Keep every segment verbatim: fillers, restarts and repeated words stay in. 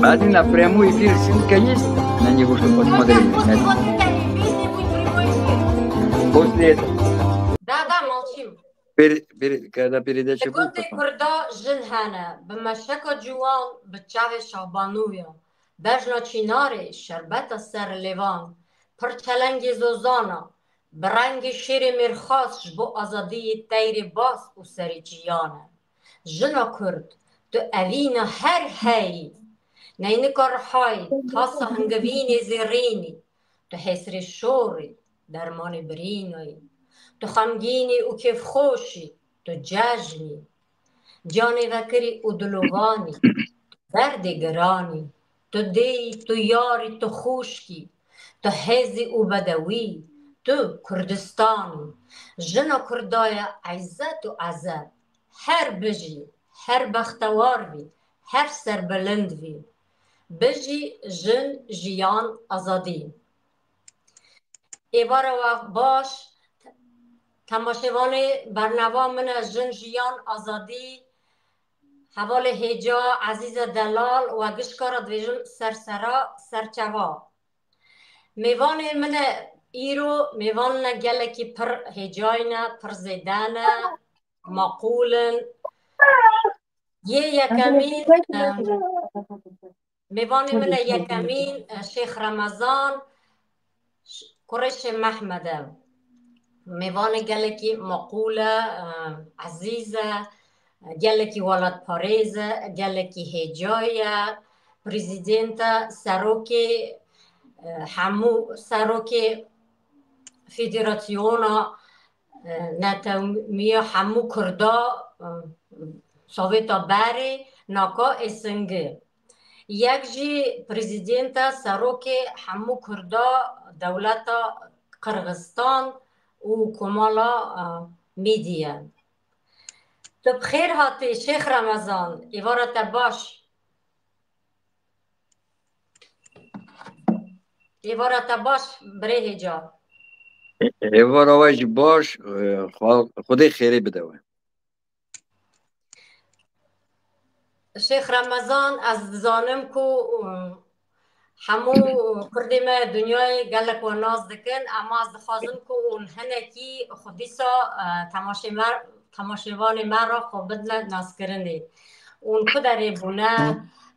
Bazen la premo î pîr şûn keyîs, ne nî goşt xwe şima derê ne. Goşt lê. Da, da, malçîm. Pêr, pêr, kerda pêrê de çi bû? Li gundê Kurda jin hene, bi meşeka ciwan, bi çavê şabanûyan, bejna çînarê, şerbeta ser lêvan, pir çelengê zozana, bi rengê şêrê mêrxas ji bo azadiyê teyrê bas û serê çiyan e. Jina Kurd, tu evîna her heyî, neynika rihayî, tasa hingivînê zêrînî, tu hêsrê şorî, dermanê birînayî, tu xemgînî û kêfxweşî, tu cejnî, canê vekirî û dilovanî, tu derdê giranî, tu dêyî, tu yarî, tu xûşkî, tu hêzî û bedewî, tu Kurdistanî. Jina Kurda ye îzzet û ezeb. Her bijî, her bextewar bî, her serbilind bî. Bijî jin, jiyan, azadî. Êvara we baş, temaşevanê bernava min e Jin, Jiyan, Azadî. Hevalê hêja, Ezîze Delal, we gişka re dibêjim sersera, serçeva. Mêvanê min e îro, mêvan ne gelekî pir hêcayî ne, pir zêde ne, maqûl in. Yê yekemîn, e, mêvanê min e yekemîn, e, Şêx Remezan, ş-, kurê Şêx Mehmed e. Mêvanê gelekî maqûl e, e, ezîz e, gelekî welatparêz e, gelekî hêcayî ye, prezîdent e, serokê, e, hemû serokê federasyona, e, netewmiya hemû Kurda, e, Sovêta berê, naka ê singî. Yek jî prezîdent e, serokê hemû Kurda dewleta Qirxistan û Komala, e, Mîdî ye. Tu bi xêr hatî Şêx Remezan, êvara te baş. Êvara te baş birê hêja. Êvara we jî baş, e, xwe-, Xwedê xêrê bide we. Şêx Remezan, ez dizanim ku, e, hemû Kurdê me dinyayê gelek we nas dikin, ema ez dixwazim ku hûn hinekî xwe dîsa, e, temaşê me, temaşevanê me re xwe bidine naskirinê. Hûn ku derê bûne,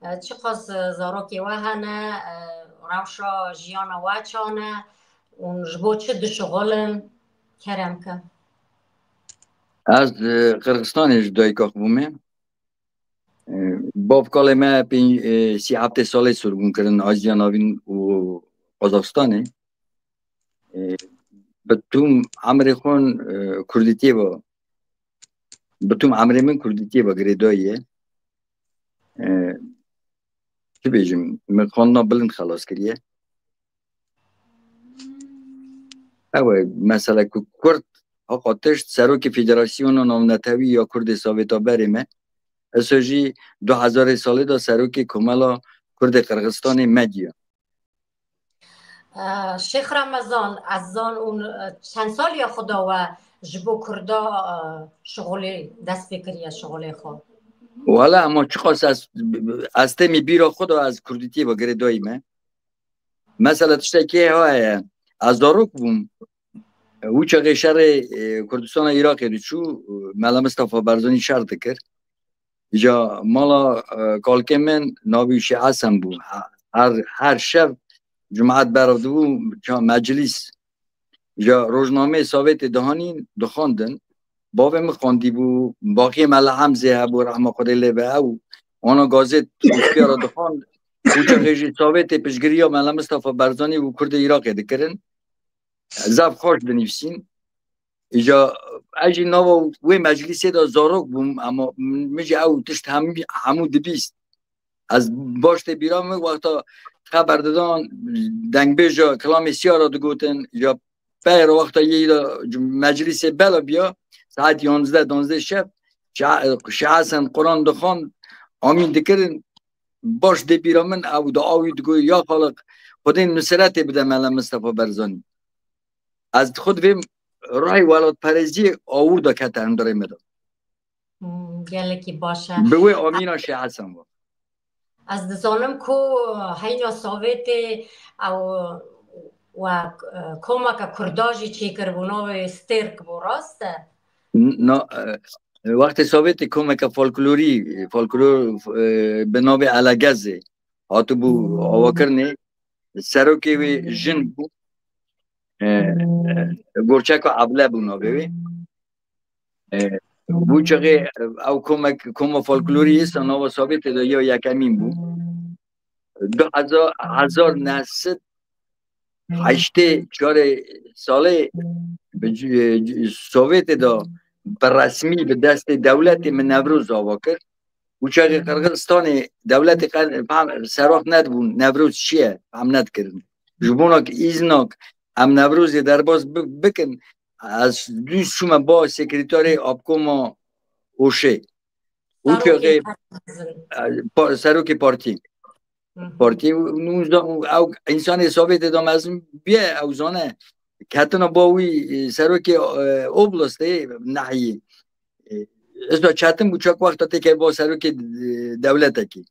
e, çiqas, e, zarokê we hene, e, rewşa jiyana we çan e, hûn ji bo çi dişixulin? Kerem ke. Ez, e, Qirxistanê ji dayika xwe bûme. E, bav kalê me pênc, e, sî heftê salê sorbûn kirin Aziya Navîn û Qazaxistanê. E, bi tûm emrê xwe, e, Kurdîtiyê ve, bi tûm emrê min Kurdîtiyê ve girêdayî ye. E, çi bêjim, min xwendina bilind xelas kiriye. Ew e, mesela ku Kurd, haqa tişt, serokê Federasyona Navnetewî ya Kurdê Sovêta berê me, eso jî du hezarê salê de serokê Komela Kurdê Qirxistanê me diya. E, Şêx Remezan, ez zan û, e, çend saliya xwe da we ji bo Kurda, e, şixulê dest pê kiriye, şixulê xwe? Wala, ema çiqas ez, ez têmî bîra xwe da ez Kurdîtiyê ve girêdayî me. Mesela tiştekî heye, ez zarok bûm, wî çaxê şerê, e, Kurdistana Iraqê diçû, e, Mela Mistefa Barzanî şer dikir. Îca mala, e, kalkê min navî Şêx Hesen bû. He-, her, her şev cumat berav dibû, ça-, meclîs. Îca rojnameyê Sovêtê dihanîn, dixwendin. Bavê min xwendî bû, baxiyê Mela Hemzê hebû, rehma Xwedê lê be ew. Wana gazêt Rûspiyê re dixwend. Û çaxê jî Sovêtê piştgiriya Mela Mistefa Barzanî û Kurdê Iraqê dikirin. Zaf xweş dinivîsîn. Îca ez jî nava wê meclîsê de zarok bûm, ema min jî ew tişt hemî-, hemû dibîst. Ez baş tê bîra min, wexta xeber didan, dengbêja kilamê siya re digotin, ya peyra wexta yê de meclîsê bela biya, saet yanzdeh, danzdeh şev, Şa-, Şêx Hesen Quran dixwand, amîn dikirin, baş dê bîra min, ew diawî digot, ya Xaliq, Xwedê nusretê bide Mela Mistefa Barzanî. Ez xwe divêm ruhê welatperêziyê awir de kete hundirê me de. Hmm, gelekî baş e. Bi wê amîna Şêx Hesen ve. Ez dizanim ku heyna Sovêtê ew we, e, komeke Kurda jî çêkiribû, navê Stêrk bû, rast e? Na, e, wextê Sovêtê komeke folklorî, folklor, e, bi navê Elegezê hatibû avakirinê. Serokê wê jin bû. E, e, Gorçeka Able bû navê wê. E, bû çaxê, e, ew komek, koma folklorî îsa nava Sovêtê de ya yekemîn bû. Du hezar, hezar neh sed heştê çarê salê bi c-, c-, Sovêtê de bi resmî bi destê dewletê min Newroz ava kir. Û çaxê Qirgizistanê dewletê qe-, fam-, serok nedibûn Newroz çi ye, fam nedikirin. Ji bonak îznak em Newrozê derbas bi-, bikin, ez dû çûme ba sekreterê obkoma Oşê. Û Serokê çaxê, partî mezin. E, pa-, serokê partî. Hı hı. Partî û nûzda û ew însanê Sovêtê de mezin bîye, ew zane. Ketina ba wî, e, serokê, e, oblastê, nehiyê. E, ez da çetin bû çak wexta têkevba serokê, e, dewletekî.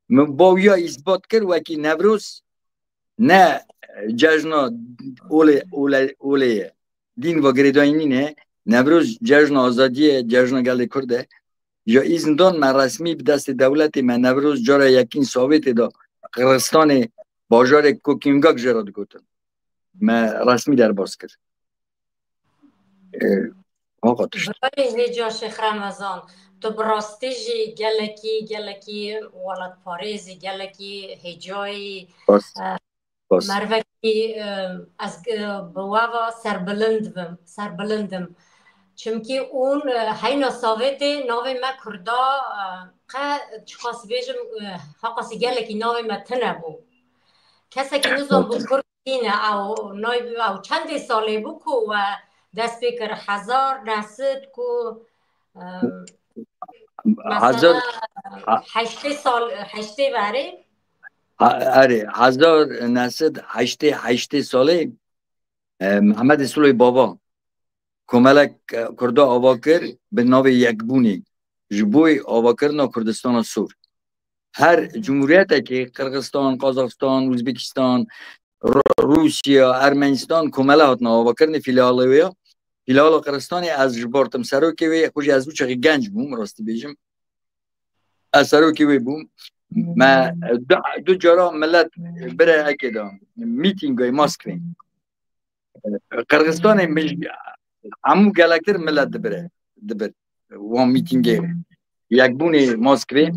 Min ba wî ya îsbat kir wekî Newroz ne cejna olê, olê, olê ye. Dîn ve girêdayî nîne. Newroz cejna azadiyê ye, cejna gelê Kurd e. Ya îzin dan me resmî bi destê dewletê me Newroz cara yekîn Sovêtê de Qirgizistanê bajarê Kokîngak jê re digotin. Me resmî derbas kir. E, Axa tişt. Birayê hêca Şêx Remezan, tu bi rastî jî gelekî, gelekî welatparêzî, gelekî hêcayî, Rast. e, Rast. Mervekî, e, ez, e, bi we ve serbilind bim, serbilind im. Çimkî hûn, e, heyna Sovêtê navê me Kurda, e, qe çiqas bêjim, e, heqasî gelekî navê me tune bû. Kesekî nizan bû Kurd tîne, ew, nay-, ew çendê salê bû ku we dest pê kir? Hezar neh sed ku, e, Hezar, mesela, ha- heştê sal, heştê verê? Ha, erê, hezar neh sed heştê heştê salê, e, Mehmedê Sulê Bava komelek, e, Kurda ava kir bi navê Yekbûnê ji bo avakirina Kurdistana Sor. Her cumhuriyetekê, Qirgizistan, Qazaxistan, Uzbekistan, Ru-, Rûsya, Ermenistan komele hatina avakirinê fîlalê wê ya. Fîlala Qirgizistanê ez ji bar tim serokê wê, xwe jî ez wî çaxê genc bûm, rastî bêjim. Ez serokê wê bûm. Me du, du cara milet bire ekê da, mîtîngayê Moskvê. Qirgizistanê min ji hemû gelektir milet dibire, dibir wan mîtîngê Yekbûnê Moskvê.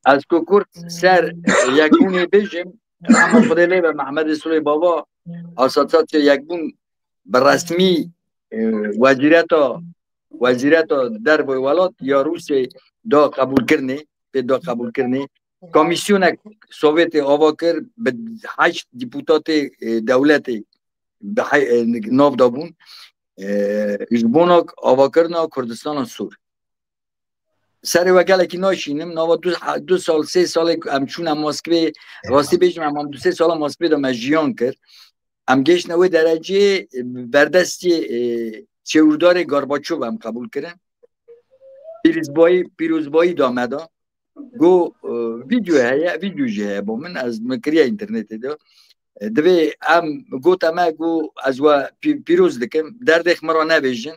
Ez ku kurt ser Yekbûnê bêjim, rehma Xwedê lê be, Mehmedê Sulê Bava, Asosiyasya Yekbûn bi resmî, e, wezîreta, wezîreta derve welat ya Rûsê da qebûlkirinê, pê da qebûlkirinê. Komîsyonek Sovêtê ava kir, bi heşt deputatê, e, dewletê bi he-, e, nav dabûn, e, ji bonak avakirina Kurdistana Sûr. Serê we gelekî naşînim, nava du, du sal, sê salê ku em çûne Moskvê, rastî bêjim, em, em du sê sala Moskvê de me jiyan kir. Em gêştine wê dereceyê, e, berdestî, e, çêwirdarê Gorbaçov em qebûl kirin. Pîrozbayî, pîrozbayî da me da. Got, e, vîdeo heye, vîdeo jî heye bo min, ez min kiriye înternetê de. E, divê em, gote me, got, ez we pî-, pîroz dikim, derdê xwe min re nebêjin.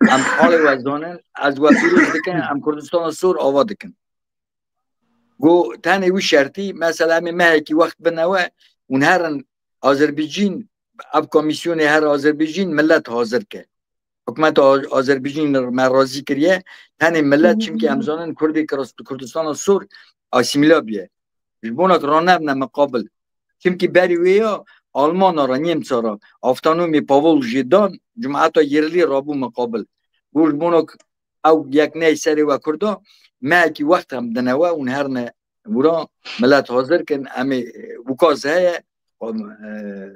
Em halê we zanin, ez we pîroz dikim, em Kurdistana Sor ava dikin. Got, tenê wî şertî, mesela em ê mehekî wext bine we, hûn herin Azerbaycîn, ev komîsyonê her Azerbaycîn millet hazir ke. Hikûmeta A-, Azerbaycîn me razî kiriye, tenê millet, çimkî em zanin Kurdê Kir-, Kurdistana Sor asîmîla biye. Ji bona ku ranevne miqabil. Çimkî berî wê ya Almana re, Nîmsa re, avtonomî Pavol jê dan, cumheta yerlî rabû miqabil. Got ji bona ku ew yek ney serê we Kurda, mehekî wext em dine we, hûn herne wira, millet hazir kin, em ê, e, wikaz heye, em, e,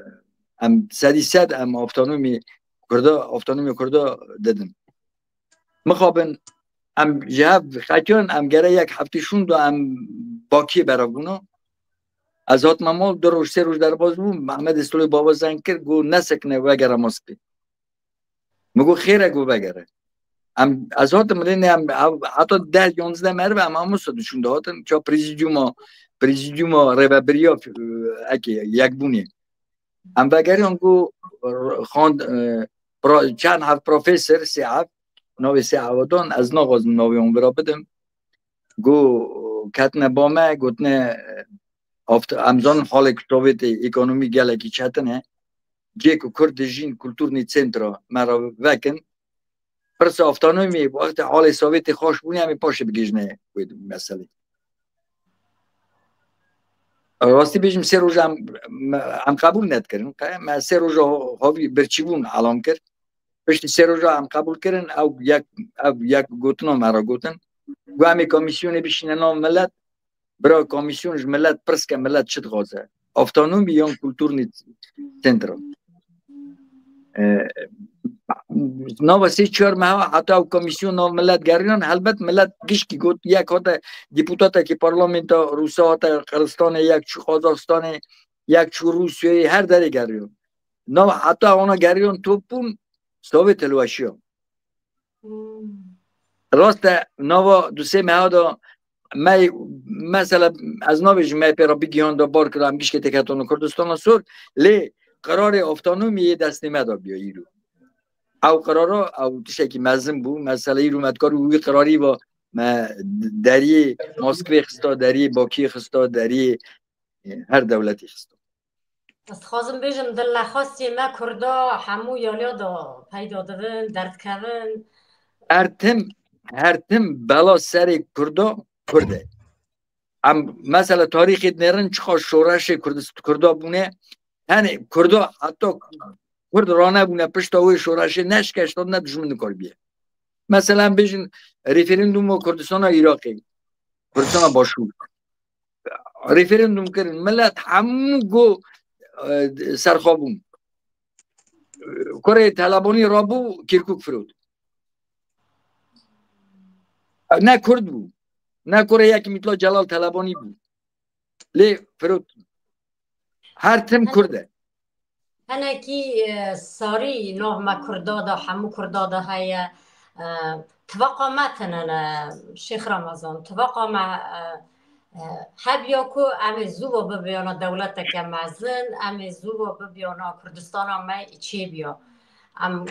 em sedî sed em avtonomî Kurda, avtonomî Kurda didin. Mixabin, em ji hev xetiyan, em gere yek heftê şûn da em Bakiyê berev bûna. Ez hatime mal, du roj, sê roj derbas bûm, Mehmedê Sulê Baba zeng kir, got, nesekine, vegere Moskvê. Min got, xêr e, got, vegere. Em, ez hatim rê ne, em, ev, heta deh yonzdeh meriv em Amusa diçûn dihatin, ça prezîdyuma, prezîdyuma rêvebiriya, e, ekê, yekbûnê. Em vegeriyan ku, e, xand, e, pro-, çend hev profesor, sê hev, navê sê hevadan, ez naxwazim navê wan vira bidim. Ku ketine ba me, gotine, e, aft-, em zanin halê Sovyetê ekonomî gelekî çetin e. Cê ku Kurd dijîn kulturnî centra me re vekin. Pirsa avtonomî, wextê halê Sovyetê xweş bûne, em ê paşê bigihîjine wê meselê. Rastî bêjim, sê roja em, em qebûl nedikirin. Qe-, me sê roja ho-, hovî birçîbûn elan kir. Piştî sê roja em qebûl kirin, ew yek, ev yek gotina me re gotin. Got, em ê komîsyonê bişîne nav milet, bira komîsyon ji milet pirs ke, milet çi dixwaze? Avtonomî yan kulturnî centra? E, nava sê çar meha heta ew komîsyon nav milet geriyan, helbet milet gişkî got, yek hate deputatekî parlamenta Rûsa hate Qiristanê, yek çû Qazaxistanê, yek çû Rûsyayê, her derê geriyan. Nav heta wana geriyan top bûn, Sovyet hilweşiya. Hmm. Rast e, nava du sê meha de me, mesela, ez nabêjim me pê re bigihanda bar kira, em gişkê têketana Kurdistana Sor, lê qirarê avtonomiyê destê me de biya îro. Ew qirara, ew tiştekî mezin bû. Mesela îro me dikarî wî qirarî ve me deriyê Moskvê xista, deriyê Bakiyê xista, deriyê, e, her dewletî xista. Ez dixwazim bêjim, dilnexwestiyê me Kurda hemû yaliya de peyda dibin, derdikevin. Her tim, her tim bela serê Kurda Kurd e. Em mesela tarîxê dinêrin çiqas şoreşê Kurdist-, Kurda bûne. Tenê Kurda heta Kurd ranebûne pişta wê şoreşê ne şikeştandine dijmin nikaribiye. Mesela em bêjin referandûma Kurdistana Iraqê, Kurdistana Başûr. Referandûm kirin, milet hemû got, e, serxwe bûn. Kurê Telebanî rabû, Kirkuk firot. Ne Kurd bû, ne kurê yek Mîtla Celal Telebanî bû. Lê firot. Her tim Kurd e. Hinekî, e, sarî nav me Kurda de, hemû Kurda de heye. E, tivaqa me tune ne, Şêx Remezan, tivaqa me, e, e, hebiya ku em ê zû ve bibiyana dewleteke mezin, em ê zû ve bibiyana Kurdistana me çêbiya. Em,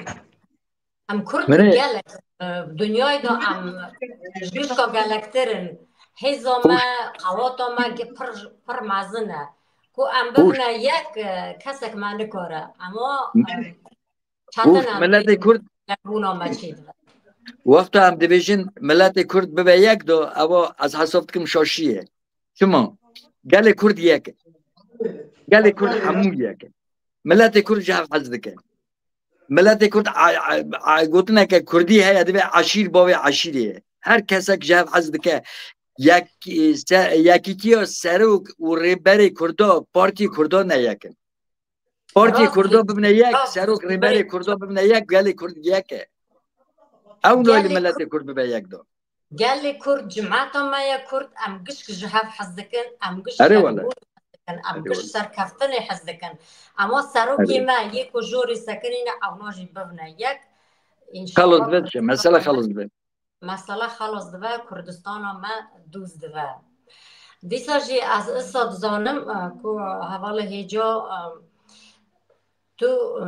em Kurd Mire- gelek, e, dinyayê de em ji gişka gelektir in. Hêza me, qewata me ge-, pir, pir mezin e. Ku em bibine yek, e, kesek me nikare. Ema, e, çetin e, miletê Kurd, yekbûna me çêdibe. Wexta em dibêjin miletê Kurd bibe yek de, ewa ez hesab dikim şaşî ye. Çima? Gelê Kurd yek e. Gelê Kurd hemû yek e. Miletê Kurd ji hev hez dike. Miletê Kurd a, a, a, gotineke Kurdî heye, divê eşîr bavê eşîrê ye. Her kesek ji hev hez dike. Yek, se, yekîtiya serok û rêberê Kurda, partiyê Kurda ne yek in. Partiyê Kurda bibine yek, serok rêberê Kurda bibine yek, gelê Kurd yek e. Ew nayê miletê Kurd bibe yek de. Gelê Kurd, cimeta me ye Kurd, em gişk ji hev hez dikin, em gişk Erê wele. Em gişk serkeftinê hez dikin. Ema serokê me yê ku jorê sekinîne, ewna jî bibine yek. Xelas dibe, mesele xelas dibe. Mesele xelas dibe, Kurdistana me dûz dibe. Dîsa jî ez isa dizanim, e, ku hevalê hêca, e, tu, e,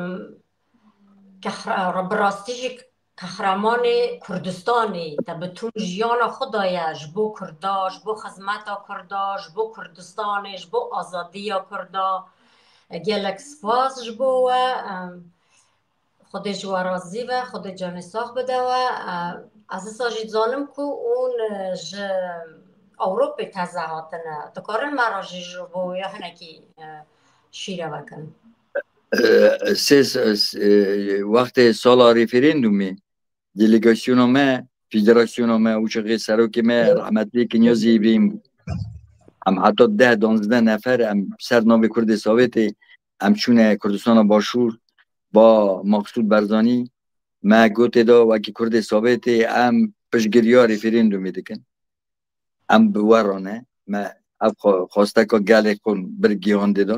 kehra-, bi rastî jî qehremanê Kurdistanê, te bi tûn jiyana xwe daye ji bo Kurda, ji bo xizmeta Kurda, ji bo Kurdistanê, ji bo azadiya Kurda. Gelek spas ji bo we. Em, Xwedê ji we razî be, Xwedê canê sax bide we. Em, ez dîsa jî dizanim ku hûn, e, ji Ewropê teze hatine. Dikarin me re jî ji bo wê hinekî, e, şîreve kin. E, sê, e, wextê sala referandumê, delegasyona me, federasyona me, û çaxê serokê me rehmetî Kinyazî Îbrahîm bû. Em heta deh, danzdeh nefer, em ser navê Kurdê Sovêtê, em çûne Kurdistana Başûr, ba Maqsûd Barzanî, me gotê da wekî Kurdê Sovêtê em piştgiriya referandumê dikin. Em bi we re ne. Me ev xwe-, xwesteka gelê xwe bir gihandê de.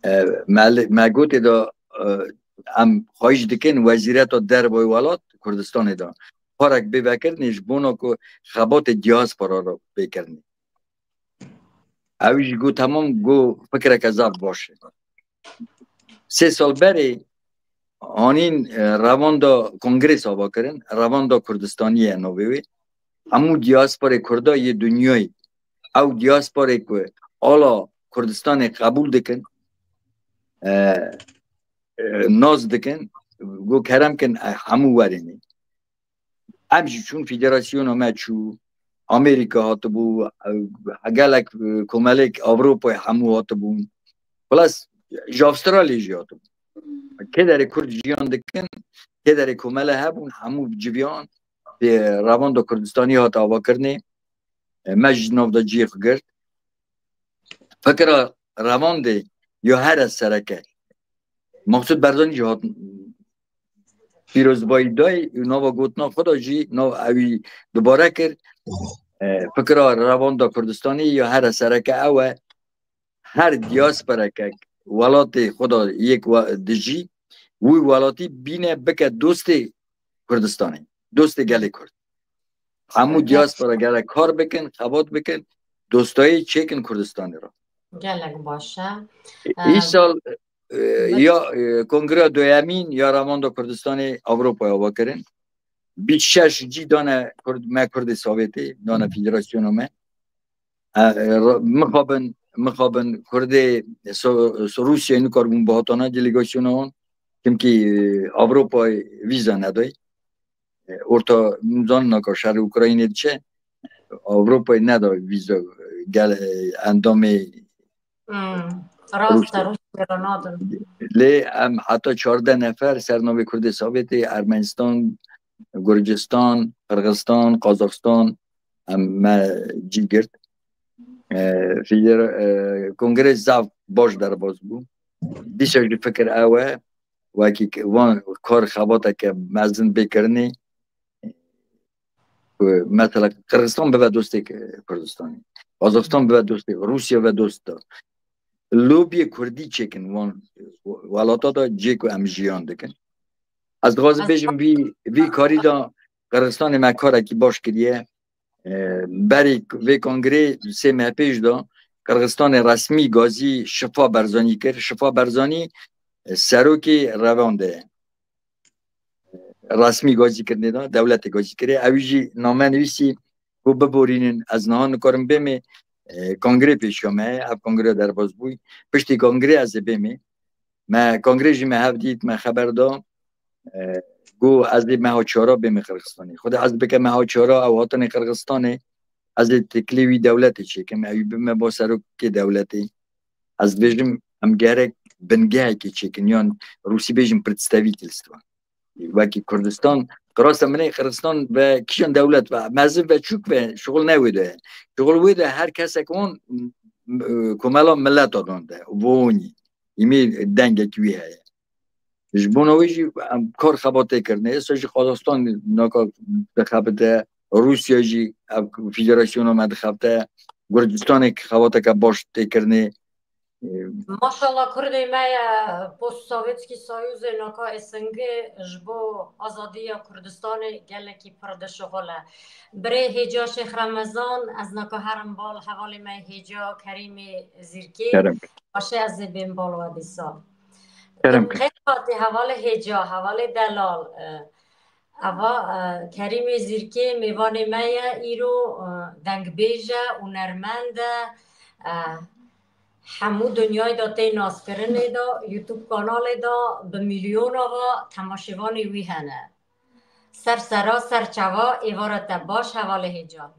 E, me li-, me gotê de, e, Em xwahiş dikin wezîreta dervayê welat Kurdistanê de karek bê vekirinê ji bona ku xebatê diaspora re bê kirinê. Ew jî got, temam, got, fikreke zaf baş e. Sê sal berê anîn, e, revanda kongrês ava kirin, revanda Kurdistanî ye navê wê. Hemû diasporê Kurda yê dinyayê, ew diasporê ku ala Kurdistanê qebûl dikin, e, e, nas dikin, got, kerem kin, e, hemû werênê. Em jî çûn, federasyona me çû, Amerîka hatibû, e, gelek, e, komelek Ewropayê hemû hatibûn. Xilas, ji Avustralyayê jî hatibûn. Kê derê Kurd jiyan dikin, kê derê komele hebûn, hemû civiyan, e, revanda Kurdistanî hat avakirinê. E, me jî nav da cihê xwe girt. Fikra revandê ya here sereke. Maqsud Barzanî jî hat pîrozbayî dayî û nava gotina xwe da jî nav ewî dubare kir. E, fikra revanda Kurdistanî ya here sereke ew e, her diasporeke welatê xwe da yek we-, dijî, wî welatî bîne bike dostê Kurdistanê, dostê gelê Kurd. Hemû diaspora gerek kar bikin, xebat bikin, dostayî çêkin Kurdistanê re. Gelek baş e. Îsal, e, ya, e, kongreya doyemîn ya Revanda Kurdistanê Ewropayê ava kirin. Bîst şeş cî dane Kurd, me Kurdê Sovyetê, dane federasyona me. E, e, mixabin, mixabin Kurdê So-, So-, Rûsyayê nikaribûn bihatana delegasyona wan. Çimkî, e, Ewropayê vîza neday. E, orta, zanîna ka şerê Ukraynê diçe, Ewropayê neda vîza, e, gel, e, endamê Hmm, rast e, Rûsya. Rûsya re nadin. Lê em heta çardeh nefer ser navê Kurdê Sovyetê, Ermenistan, Gurcistan, Qirxizistan, Qazaxistan, em me cî girt. E, fîdir, e, kongrê zaf baş derbas bû. Dîsa jî fikir ew e, wekî ke-, van kar xebateke mezin bê kirinê, ku mesela Qirxizistan bibe dostê Kurdistanê, Qazaxistan bibe dostê, Rûsya bibe dost da. Lobiyê Kurdî çêkin wan welata da cê ku em jiyan dikin. Ez dixwazim bêjim vî, vî karî da Qirxizistanê me karekî baş kiriye. E, berî vê kongrê sê meh pêş de Qirxizistanê resmî gazî Şifa Berzanî kir. Şifa Berzanî, e, serokê revande ye. Resmî gazî kirinê de, dewletê gazî kirê. Ew jî name nivîsî ku biborînin, ez niha nikarim bêmê, e, kongrê pêşiya me ye, ev kongre derbas bûy. Piştî kongrê ez ê bêmê. Me kongrê jî me hev dît, me xeber da. E, got ez ê meha çara bême Qirxistanê. Xwedê ez bike meha çara ew hatinê Qirxistanê, ez ê teklê wî dewletê çêkim, ew bime ba serokê dewletê. Ez dibêjim em gerek bingehekê çêkin, yan Rûsî bêjin представительство. Wekî Kurdistan, qirasa min ê Qirxistan ve kîjan dewlet ve, mezin ve çûk ve, şixul ne wê de ye. Şixul wê de her kesek wan, m-, m-, komela mileta dan de, vonî. Îmî dengekî wî heye. Ji bona wê jî em kar xebatê kirine. Êsa jî Qazaxistan naka dixebite, Rûsya jî ev federasyona me dixebite, Gurcistanê xebateke baş tê kirinê. Maşallah, Kurdê me ye, post Sovetskî Soyuzê naka S N G ji bo azadiya Kurdistanê gelekî pir dişixule. Birê Hêca Şêx Remezan, ez naka herim bal hevalê me Hêca Kerîmê Zîrkê. Kerem. Paşê ez ê bêm bal we dîsa. Kerem. Em xêr hatî hevalê Hêca, hevalê delal. E, eva, e, Kerîmê Zîrkê mêvanê me ye, îro, e, dengbêj e, hunermend e. E, hemû dinyayê de tê naskirinê de, YouTube kanalê de bi milyona ve temaşevanê wî hene. Ser sera, ser çava, êvara te baş, hevalê Hêca.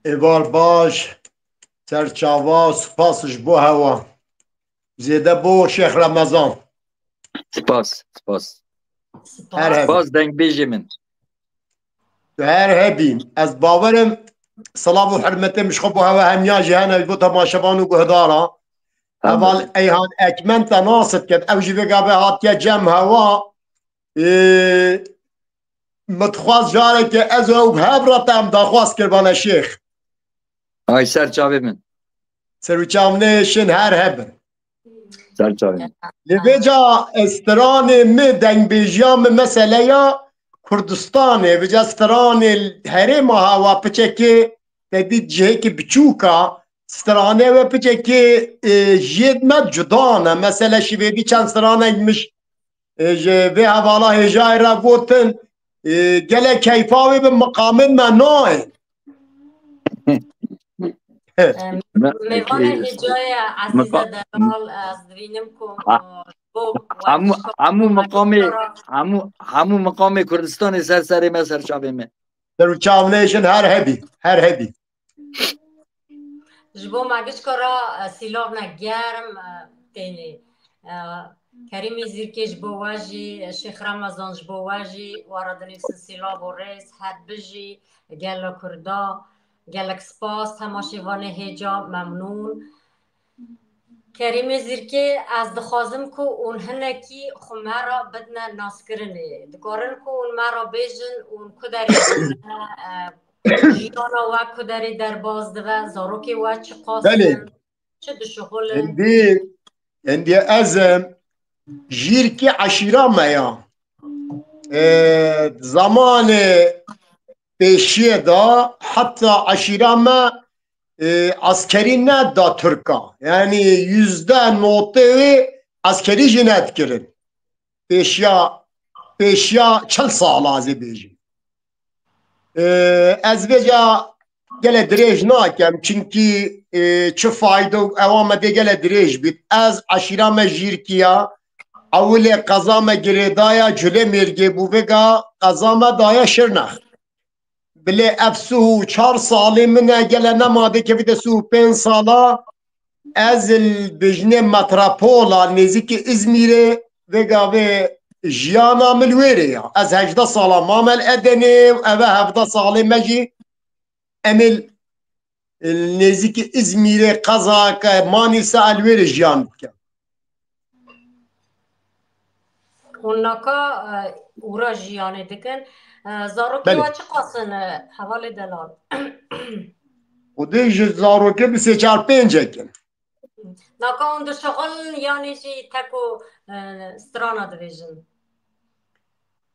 Êvar baş, ser çava, spas ji bo hewa. Zêde bo Şêx Remezan. Spas, spas. Spas. Her hebî. Spas dengbêjê min. Tu her hebî. Ez bawerim silav û hurmetê min ji xwe bo hewa hemiya jî hene, ji bo temaşevan û guhdara. Heval Eyhan Ekmen te nas diket. Ew jî vê gavê hatiye cem hewa. Ê, min dixwest careke ez û ew bi hev re te em daxwaz kiribane Şêx. Ay ser çavê min. Ser û çavnê şin her hebin. Ser çavê. Li vêca, e, stranê min, dengbêjiya min meseleya Kurdistanê. Vêca stranê herêma hewa piçekê te dî cihekî biçûk a. Stranê we piçekê, e, jêd me cuda ne. Mesele şivêdî çend stranek min, e, ji vê hevala hêjayê re gotin, e, gelek keyfa wê bi miqamên me nayê. Em, Me-, mêvanê e, hêcayê Ezîze miqa-, Delal, ez dibînim ku, ha, e, bo hemû, wek hemû miqamê, kara hemû, hemû miqamê Kurdistanê ser serê me, ser çavê me. Ser çavnêşin her hebî, her hebî. Ji bo me gişka re, e, sîlavne germ, e, tênê. E, Kerîmê Zîrkê ji bo we jî, Şêx Remezan ji bo we jî, we re dinivîsin sîlav û rêz, her bijî, gela Kurda, gelek spas, temaşevanê hêca, memnûn. Kerîmê Zîrkê, ez dixwazim ku hûn hinekî xwe me re bidine naskirinê. Dikarin ku hûn me re bêjin, hûn ku derê, e, jiyana we ku derê derbas dibe, zarokê we çiqas Belê. in, çi dişixulin? Hindî, hindî ez im, jîrkî eşîra me ya. E, zamanê pêşiyê de heta eşîra me, e, askerî neda Tirka. Yanî yüzde notê wê askerî jî nedikirin. Pêşiya, pêşiya çil sala ez ê bêjim. E, ez vêca gelek dirêj nakem, çimkî, e, çi fayde û ewa me dê gelek dirêj bît. Ez eşîra me jîrkiya, ewilê qeza me girêdaya Culemêrgê bû, vêga qeza me daye Şirnex. Bilê ev sih û çar salê min e, gele nema dê kevîte sih û pênc sala, ez li bijnê metropola nêzîkî Îzmîrê, vê gavê jiyana min li wêrê ya. Ez hejdeh sala mame li Edenê û eve hevdeh salê me jî em ê li, li nêzîkî Îzmîrê qezake Manîsa li wêrê jiyan dikin. Hûn naka, e, ûra jiyanê dikin. E, zarokê Belê. we çiqas in, e, hevalê delal? Xwedê ji zarokê bi sê çar pêncek in. Naka hûn dişixulin yanî jî teko, e, strana dibêjin?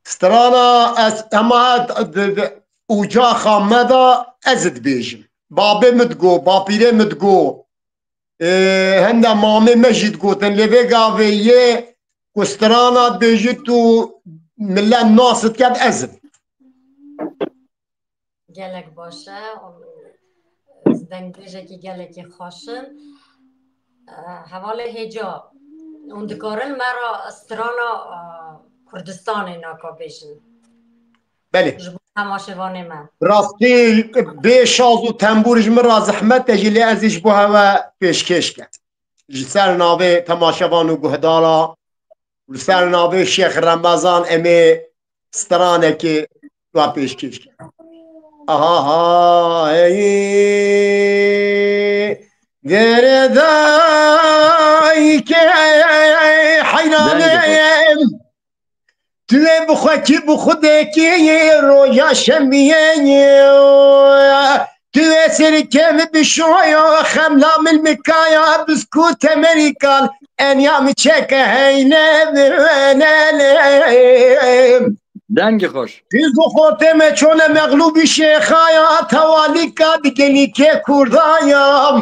Strana ez hema di, di, ocaxa me de ez dibêjim. Babê min digo, bapîrê min digo, e, hende mamê me jî digotin, lê vê gavê yê ku strana dibêjit û millet nas diket ez im. Gelek baş e. Dengbêjekî gelekî xweş in. E, hevalê hêca, hûn dikarin me re strana, e, Kurdistanê naka bêjin? Belê. Ji bo temaşevanê me. Rastî bê şaz û tembûr ji min re zehmet e jî, lê ez ê ji bo hewe pêşkêş kem. Ji ser navê temaşevan û guhdara, li ser navê Şêx Remezan em ê stranekê wa pêşkêş kin. Aha, ha, hey, deredayke heyranim. Tu ê bi xwe kî bi xwedekî roja şemiyê. Tu ê serkê min bişoya, xemla min mikaya, biskût temerîkan, enya min çeke heyne. Dengê xweş. Biz bi xortê me çone mexlûbî şêxaya, tewalîka digelîkê kurdaya.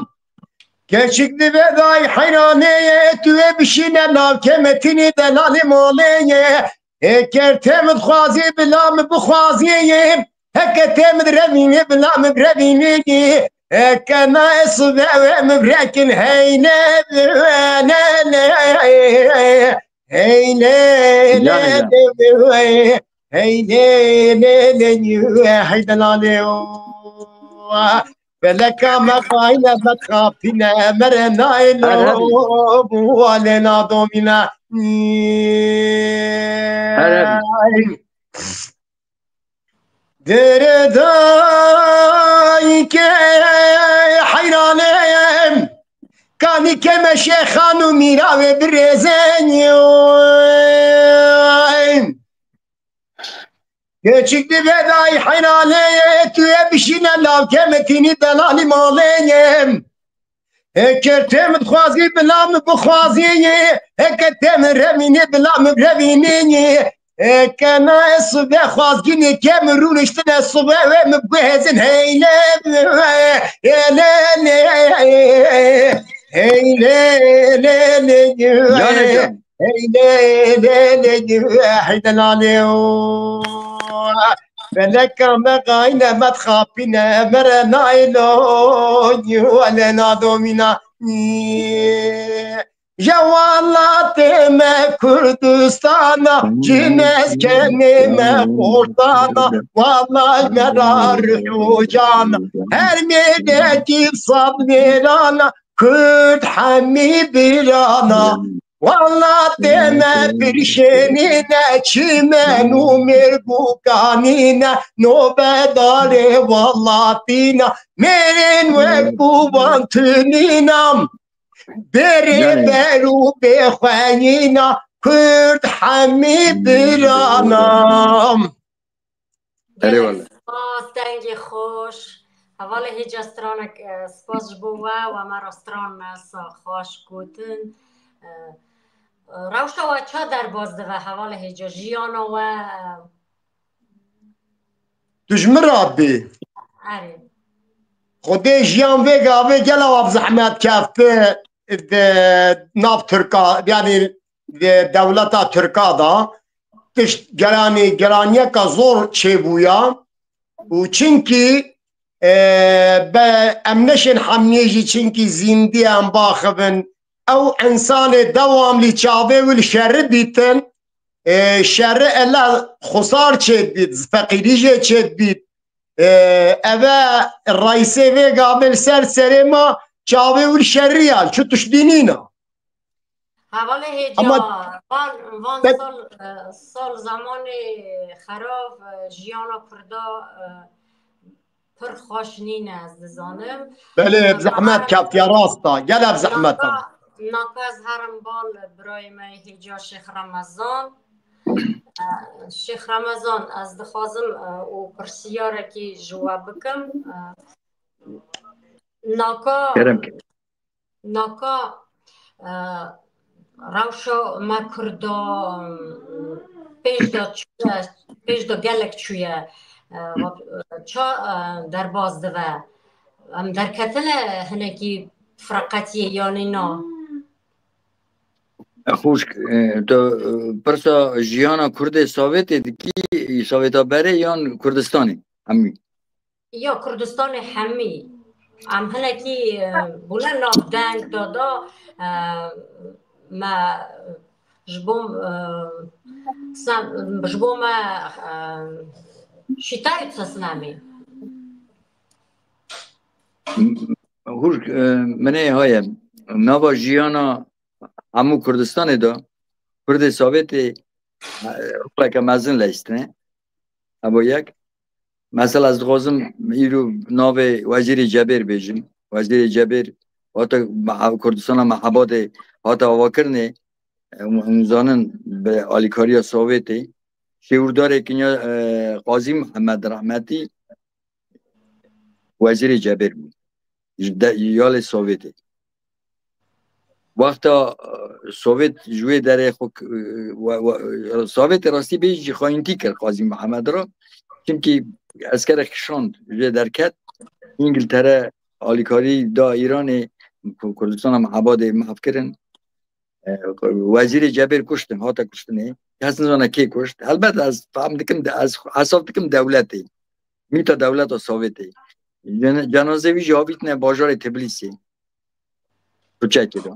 Keçik dibe day heyranê ye, tu ê bişîne nav kemetînî delalê malê ye. Ê ker tê min dixwazî bila min bixwazî ye. Heke tê min direvînê bila min birevînê ye. Heke na ez ve ve min birekin heyne ne ne. Hey lê lê lê, hey lê lê lê, hey delalê o. Feleka me xayne me xapîne mere naylo, bu alê nadomîne. Deredayke heyranim, kanî keme şêxan û mîra wê birêzên. Keçik dibe day heyranê, tu yê bişîne lav kemetînî delalî malê. Heke te min xwazî bila min bixwazî, heke te min revînî bila min revînî. Heke na ez sibe xwazgînê ke min rûniştine sibe wê min guhezin heyle, hele, hele, heyle, hele, hele. Canê can. Hey lê lê lê, hey lê la lê o. Feleka me qayne me dixapîne, me re naylo, wele nadomîna. Ji welatê me Kurdistana, ji meskenê me Xortana, wela me ra rih û cana. Her mêrekî sed mêrana, Kurd hemî birana. Welatê me pirşênîne, çimen û mêrgûkanîne, nobedarê welatîne, mêrên wekû van tunîne, bêrê ber û bêxweyîne, Kurd hemî birana. Erê Gelek wele. Spas, dengê xweş. Hevalê hêca stranek, e, spas ji bo we, we me re stran, e, sa xweş gotin. E, e, rewşa we ça derbas dibe, hevalê hêca, jiyana we, e, Tu ji min re dibî. Erê. Xwedê jiyan vê gavê gela we bi zehmet kefti, di nav Tirka, yanî di dewleta Tirka da tişt geranî, geraniyeka zor çêbûya û çinkî, e, be, em neşên hemiyê jî çinkî zîndî em baxivin. Ew însanê dewamlî çavê wî li şerî dîtin, e, şerî ele xusar çêdibît, feqîrî jê çêdibît. E, eve reîsê vê gavê li ser serê ma çavê wî li şerî ya, çi tiştî nîna. Hevalê hêca, Ama van, van be- sal, e, sal zemanê xerab, e, jiyana Kurda, e, pir xweş nîne, ez dizanim. Belê, bi zehmet keftiye, rast e. Gelek zehmet e. Naka, naka ez herim bal birayê me hêca Şêx Remezan. E, Şêx Remezan, ez dixwazim, e, û pirsiyarekî ji we bikim. E, naka Kerem ke. Naka, e, rewşa me Kurda, e, pêş de çûye, pêş de gelek çûye, e, ça, e, derbas dibe. Em derketine hinekî fireqetiyê yanî na? Xwişk, e, tu, e, pirsa jiyana Kurdê Sovêtê dikî, Sovêta berê yan Kurdistanê hemî? Ya Kurdistanê hemî. Em hinekî, e, bûne nav deng da da, e, me ji bo, e, sen, ji bo me, e, şîtayê teslemê. Hûr, e, minê haye. Nava jiyana hemû Kurdistanê de, Kurdê Sovêtê, e, roleke mezin leyîstine. Hebo yek. Mesela ez dixwazim îro navê Wezîrê Cebêr bêjim. Wezîrê Cebêr hate meha-, Kurdistana Mehabadê hate avakirinê, em, em zanin bi alîkariya Sovêtê. Şêwirdarê kinya, e, Qazî Mihemed rehmetî Wezîrê Cebêr bû. Ji de-, yalê Sovêtê. Wexta, e, Sovêt ji wê derê xwe k-, e, we, we, Sovêtê rastî bêjî jî xayîntî kir Qazî Mihemed re. Çimkî eskerek kişand ji wê derket. Îngiltere alîkarî da Îranê, Ku-, Kurdistana Mehabadê mehv kirin. E, Wezîrê Cebêr kuştin, hate kuştinê. Kes nizane kê kuşt. Helbet ez fehm dikim, de-, ez hesab dikim dewletê. Mîta dewleta Sovêtê. Cen-, cenazê wî jî avîtine bajarê Tbilîsê. Kuçekê de.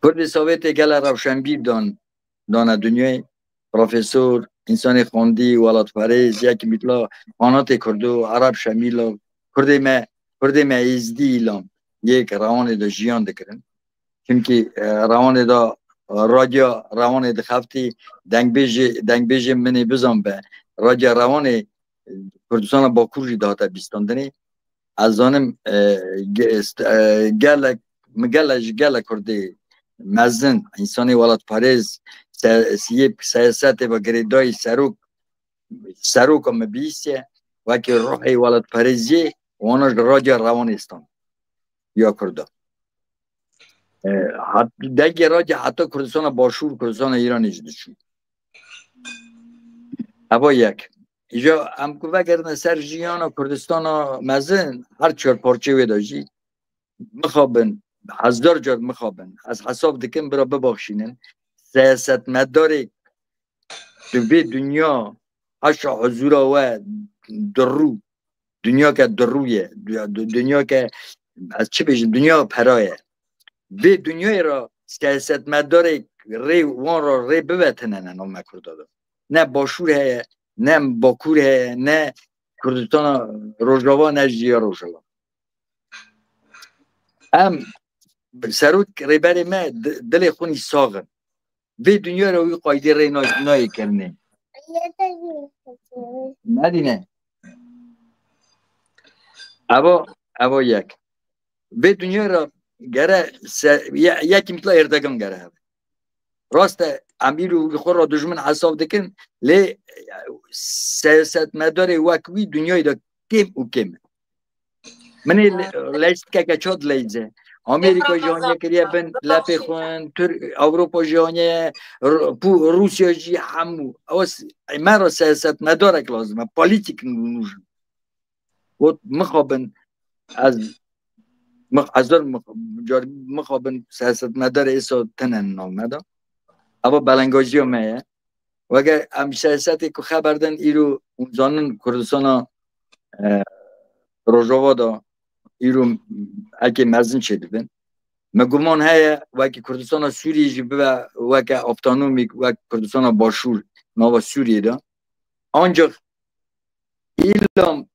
Kurdê Sovêtê gele rewşenbîr dan, dane dinyayê. Profesor, însanê xwendî, welatparêz, yekî mîtla qanatê Kurdo, Ereb Şemîla, Kurdê me, Kurdê me Êzdî îlan yek rewanê de jiyan dikirin. Çimkî, e, rewanê de, e, radya rewanê dixeftî, dengbêjê, dengbêjê min ê bizan be. Radya rewanê, e, Kurdistana Bakur jî dihate bîstandinê. Ez zanim, e, ge-, est-, e, gelek, mi gelek ji gelek Kurdê mezin, însanê welatparêz, se-, yê siyasetê ve girêdayî serok, seroka me bihîstiye, wekî ruhê welatparêziyê, wana ji radya rewanê stand. ya Kurda. E, hat, dengê radyo heta Kurdistana Başûr, Kurdistana Îranê jî diçû. Eva yek. Îja em ku vegerine ser jiyana Kurdistana mezin, her çar parçeyê wê de jî mixabin, hezar car mixabin. Ez hesab dikim, bira bibaxşînin. Siyasetmedarê di vê dinya haşa huzura we dirû, dinyake dirû ye, du-, du-, dinyake, ez çi bêjim, dinya pera ye. Vê dinyayê re siyasetmedarê rê wan re rê bivetinene nava me Kurda de. Ne Başûr heye, ne Bakur heye, ne Kurdistana Rojava, ne jî ya Rojava. Em serok rêberê me di-, dilê xwe nî sax in. Vê dinya re wî qaydê rê na-, nayê kirinê. Nedîne. Evo, evo yek. Vê dinya re gere se-, ye-, yekî mitla Erdogan gere hebe. Rast e, em îro wî xwe re dijmin hesab dikin, lê siyasetmedarê wek wî dinyayê de kêm û kêm e. Min ê le-, leyzkeke çad leyze. Amerîka jî haniye kiriye bin lepê xwe, Tir-, Ewropa jî haniye, R-, Pu-, Rûsya jî hemû. Ew s-, me re siyasetmedarek lazim e, polîtîk nûj. Got, mixabin, ez, mix-, ez zor mix-, car mixabin siyasetmedarê êsa tinen nav me de. Eva belengajiya me ye. Weke em siyasetê ku xeber din îro hûn zanin Kurdistana, e, Rojava de îro eke mezin çêdibin. Me guman heye wekî Kurdistana Sûriyê jî bibe weke avtonomîk, wek Kurdistana Başûr nava Sûriyê de. Ancak îlam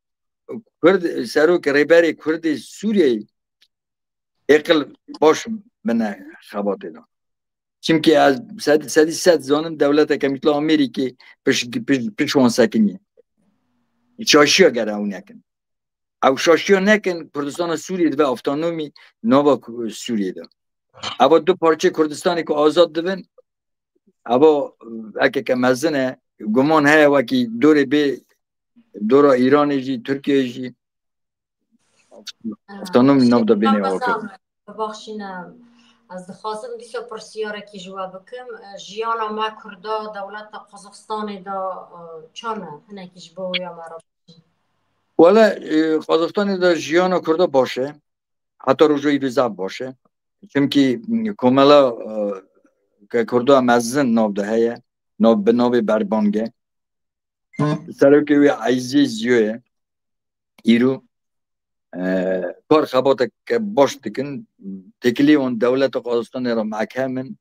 Kurd, serok rêberê Kurdê Sûriyeyê êqil baş bine xebatê de. Çimkî ez sed, sedî sed zanim dewleteke mitla Amerîkê piş, piş, piş wan sekiniye. Şaşiya gere ew nekin. Ew şaşiya nekin, Kurdistana Sûriyê dibe avtonomî nava Ku-, Sûriyê de. Eva du parçe Kurdistanê ku azad dibin, eva ekeke mezin e, guman heye wekî dorê bê, dora Îranê jî, Tirkiyeyê jî, Eftanûn nav de bênê awa kirin. Bibaxşîne, ez dixwazim dîsa pirsiyarekî ji we bikim. E, jiyana me Kurda dewleta Qazaxistanê de, e, çan e? Hinekî ji bo wê ya me re bêjî. Wele, e, Qazaxistanê de jiyana Kurda baş e. Heta roja îro zaf baş e. Çimkî, m, komela, e, ke Kurda mezin nav de heye, nav, bi navê Berbang e. Serokê wê Eyzê Ziyo ye. Îro, e, kar xebateke baş dikin. Têkilî wan dewleta Qazaxistanê re mehkem in.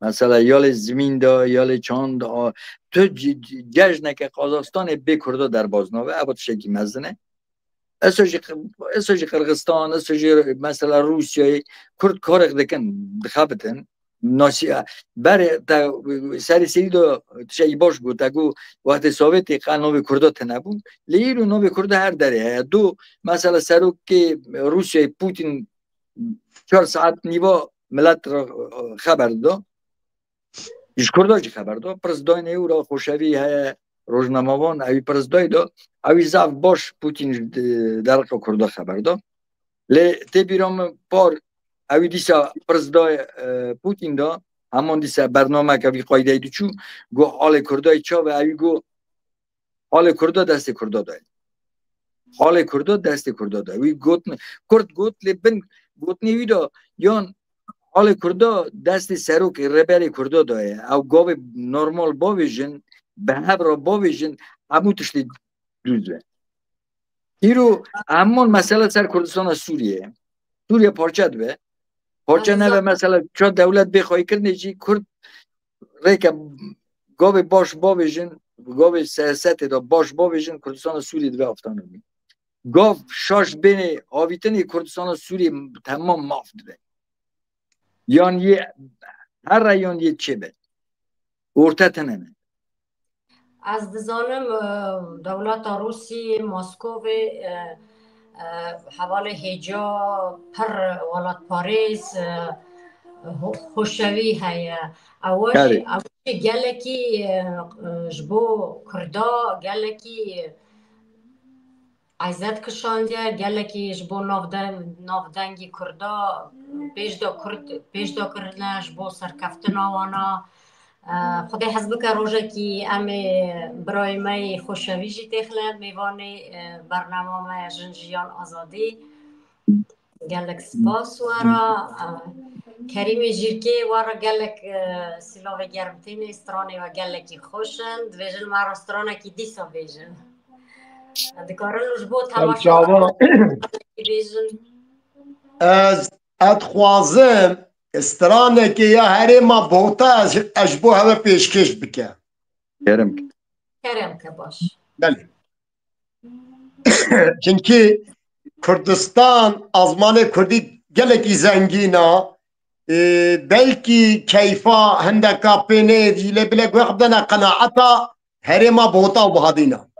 Mesela ya lê zimîn de, ya lê çand de, a, tu c-, c-, cejneke Qazaxistanê bê Kurda derbas nabe, ev tiştekî mezin e. Esa jî, esa jî Qirxistan, esa jî mesela Rûsyayê Kurd karek dikin, dixebitin. Nasiya, berê te serê serî de tiştekî baş got, te got wextê Sowêtê qe navê Kurda tune bû. Lê îro navê Kurda her derê heye. Du, mesela serokê Rûsyayê Putin çar saet nîva milet re xeber dida. Ji Kurda jî xeber da. Pirs dayne û ra xoşevî heye rojnamevan, ewî pirs day da. Ewî zaf baş Putin ji de-, deriqa Kurda xeber da. Lê tê bîra min par ewî dîsa pirs da, e, Putin da. Heman dîsa bernameke vî qaydeyî diçû. Got halê Kurda çav e, ewî got halê Kurda destê Kurda da ye. Halê Kurda destê Kurda da ye. Wî got, Kurd got, lê bin gotinê wî da yan halê Kurda destê serokê rêberê Kurda da ye. Ew gavê normal bavêjin, bi hev re bavêjin, hemû tiştê dûz be. Îro hemû mesele ser Kurdistana Sûriyê ye. Sûriye parçe dibe. Parçe nebe mesela ça dewlet bê xweyîkirinê jî Kurd rêke gavê baş bavêjin, gavê siyasetê de baş bavêjin, Kurdistana Sûriyê dibe avtonomî. Gav şaş bênê avîtinê Kurdistana Sûriyê temam maf dibe. Yan yê here yan yê çêbe. Orte tine ne. Ez dizanim, e, dewleta Rûsî, Moskovê, e, e, hevalê hêca pir welatparêz, e, ho-, xoşewî heye. Ewa jî, ew jî gelekî, e, e, ji bo Kurda gelekî, e, Eyzet kişandiye, gelekî ji bo navde-, navdengî Kurda pêş de Kurd, pêş de kirine ji bo serkeftina wana. E, Xwedê hez bike rojekî em ê birayê me yê xweşevî jî têxine mêvanê, e, bernama me Jin Jiyan Azadî. Gelek spas we re. E, Kerîmê Jîrkê we re gelek, e, sîlavê germ tînê, stranê we gelekî xweş in. Dibêjin me re stranekî dîsa bêjin. Dikarin ji bo Em temaşevan çawa? bêjin. Ez, ez dixwazim stranekê ya herêma Bota ez, ez ji bo hewe pêşkêş bike. Kerem. Kerem ke baş. Belê. Çimkî Kurdistan, azmanê Kurdî gelekî zengîn a. Ê, belkî keyfa hindeka pê neyê dî, lê bile guh bidene qenaeta herêma Bota û Bihadîna.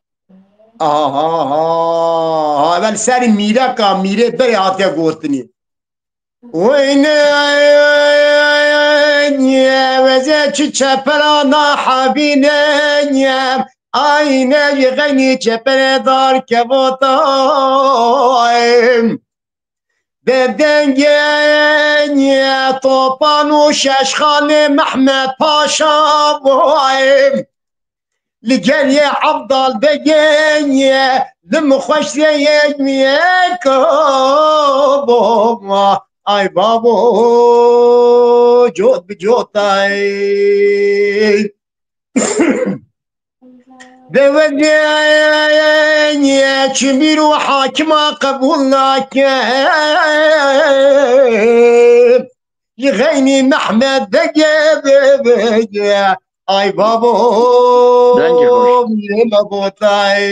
Aha, ha, ha, evel serî mîreka, mîrê berê hatiye gotinî. Weyne, weze çi çepera na hebîne, ayne ji xeynî çepere dar kevotayim. De dengê Topan û Şeşxanê Mehmet Paşa boyim. Li gel yê Evdal Begê ye, li min xweş rê yek mi yek o. Ay babo, cot bi cot ay. Dewe ye, çimîr û hakima qebûl nake. Li xeynî Mehmet Begê, Begê. Ay babo, Dengê xweş. Lê me botay.